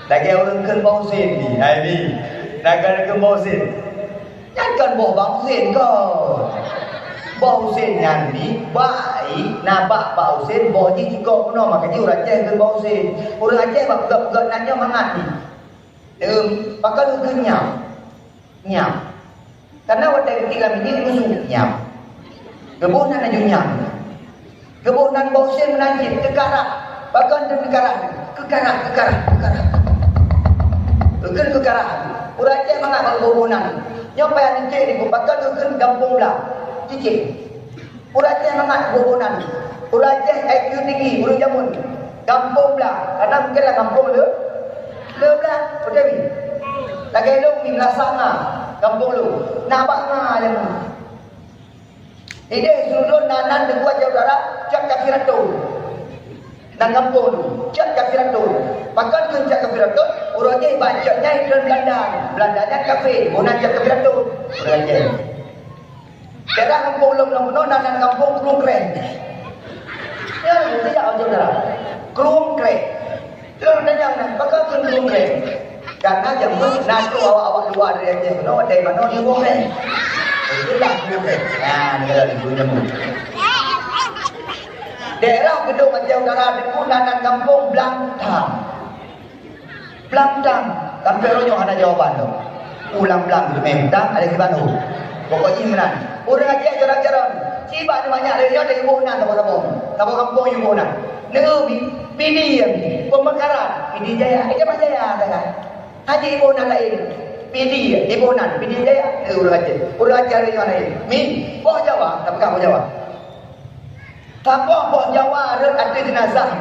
Lagée ureuëng kheun boh Husin ni. Hai ni. Na kan kheun boh Husin. Nyan kan boh Bang Husin kon. Boh Husin nyan ni, bak i, na bak Bang Husin, boh jih jikok bunoe, maka jih ureuëng Aceh kheun boh Husin. Ureuëng Aceh bak peugah-peugah nan nyoe mangat ni. Em, pakon kheun nyam? Nyam. Karena watée geutik lam minyeuk musu nyam. Geuboh nan laju nyam. Geuboh nan boh Husin meunan cit, keukarah. Pakon teuh keukarah? Keukarah, keukarah, keukarah. Geukheun keukarah. Ureuëng Aceh mangat bak geuboh nan. Nyoe payah neucek di pakon geukheun gampông blah. Cicek. Ureuëng Aceh mangat geuboh nan. Ureuëng Aceh I Q tinggi, ureuëng jameun. Gampông blah. Karena mungkin lah gampông le, le blah. Beutôi mi? Lagée lôn mi meulasak nga. Gampông lôn. Na bak nga lé. Idéh Sundon na nan deuh buet jaroe dara, cok kaki ratong. Nan gampông tu, Cot Kafiratul. Pakon kheun Cot Kafiratul? Uroe jih bak Cot nyan ikheun Beulanda. Beulanda nyan kafé, meunan Cot Kafiratul. Uroe jih. Daerah gampông lom-lom bunoe nan, nan gampông Krueng Kreng. Ya, beutôi ya, ujong daerah. Krueng Kreng. Lôn tanyong nan, pakon kheun Krueng Kreng? Karena jameun na troh awak-awak luwa dari Aceh bunoe, dari manoe di Krueng Kreng. Itulah Krueng Kreng. Nah, negara di dunia. Daerah Geudong Aceh Utara Teungku nan, nan gampông Blang Tham. Blang Tham, sampoe uroe nyoe hana jawaban tu. Ulang blang tu meh utang, ada kiban tu. Pokok jih meunan. Ureueng Aceh jalan-jalan. Sibak ni banyak dari nyoe dari Ibu nan, saboh-saboh. Saboh gampông Ibu nan. Neu bi, Pidie, Pemekaran, Pidie Jaya. Eh, Jamal Jaya, kan? Haji Ibu nan lain. Pidie, Ibu nan, Pidie Jaya. Eh, ureueng Aceh. Ureueng Aceh dari nyoe lain. Mi, boh Jawa, tak peugah boh Jawa. Saboh boh Jawa rhot ateueh jenazah.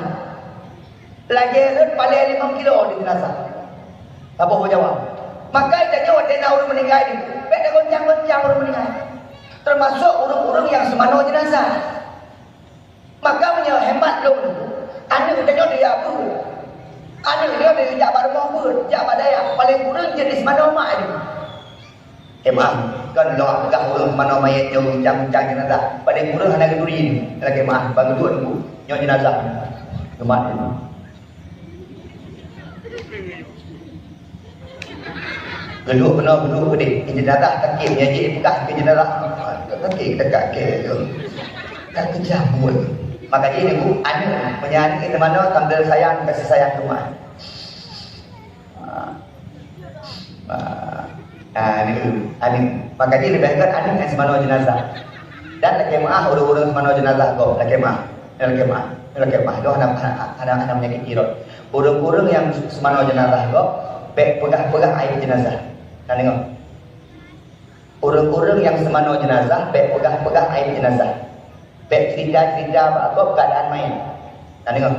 Lagèe rhot paleng limong kilo di jenazah. Saboh boh Jawa. Maka tanyoe watèe na ureueng meuninggai, bèk tagoncang-goncang ureueng meuninggai. Termasuk ureueng-ureueng nyang seumanoe jenazah. Maka meunyoe hemat lôn, aneuk tanyoe dijak beuet. Aneuk nyoe dijak bak rumoh beuet, jak bak dayah. Paleng kureueng jeuet di seumanoe mak jih. Jemaah, kon lôn peugah ureueng manoe manyét nyoe guncang-guncang jenazah. Padahai ureueng hana geuturi, lakèe meu'ah, ban geuduek teungku. Nyoe jenazah. Geumat teungku. Geuduek keunoe, geuduek keudeh. Keu jenazah sakét, nyan jih peugah keu jenazah. Sakét, dekat keu tu. Kan keujah buet. Maka jih teungku, aneuk, meunyoe aneuk itu manoe, sambil sayang, kasih sayang keu mak. Ah. Ah. Ah, ni, ah, ni. Maka jih leubeh gèt aneuk nyang seumanoe jenazah. Dan lakèe meu'ah ureueng-ureueng seumanoe jenazah gob, lakèe meu'ah. Lakèe meu'ah. Lakèe meu'ah. Lôn hana, hana, hana, hana menyakiti droe. Ureueng-ureueng nyang seumanoe jenazah gob, bèk peugah-peugah aib jenazah. Na deungö? Ureueng-ureueng nyang seumanoe jenazah, bèk peugah-peugah aib jenazah. Bèk cerita-cerita bak gob keuadaan mayét. Na deungö?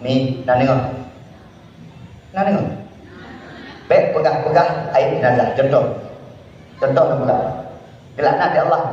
Mi, na deungö? Na deungö? Bèk peugah-peugah aib jenazah. Contoh. Contoh lôn peugah. Geulaknat lé Allah.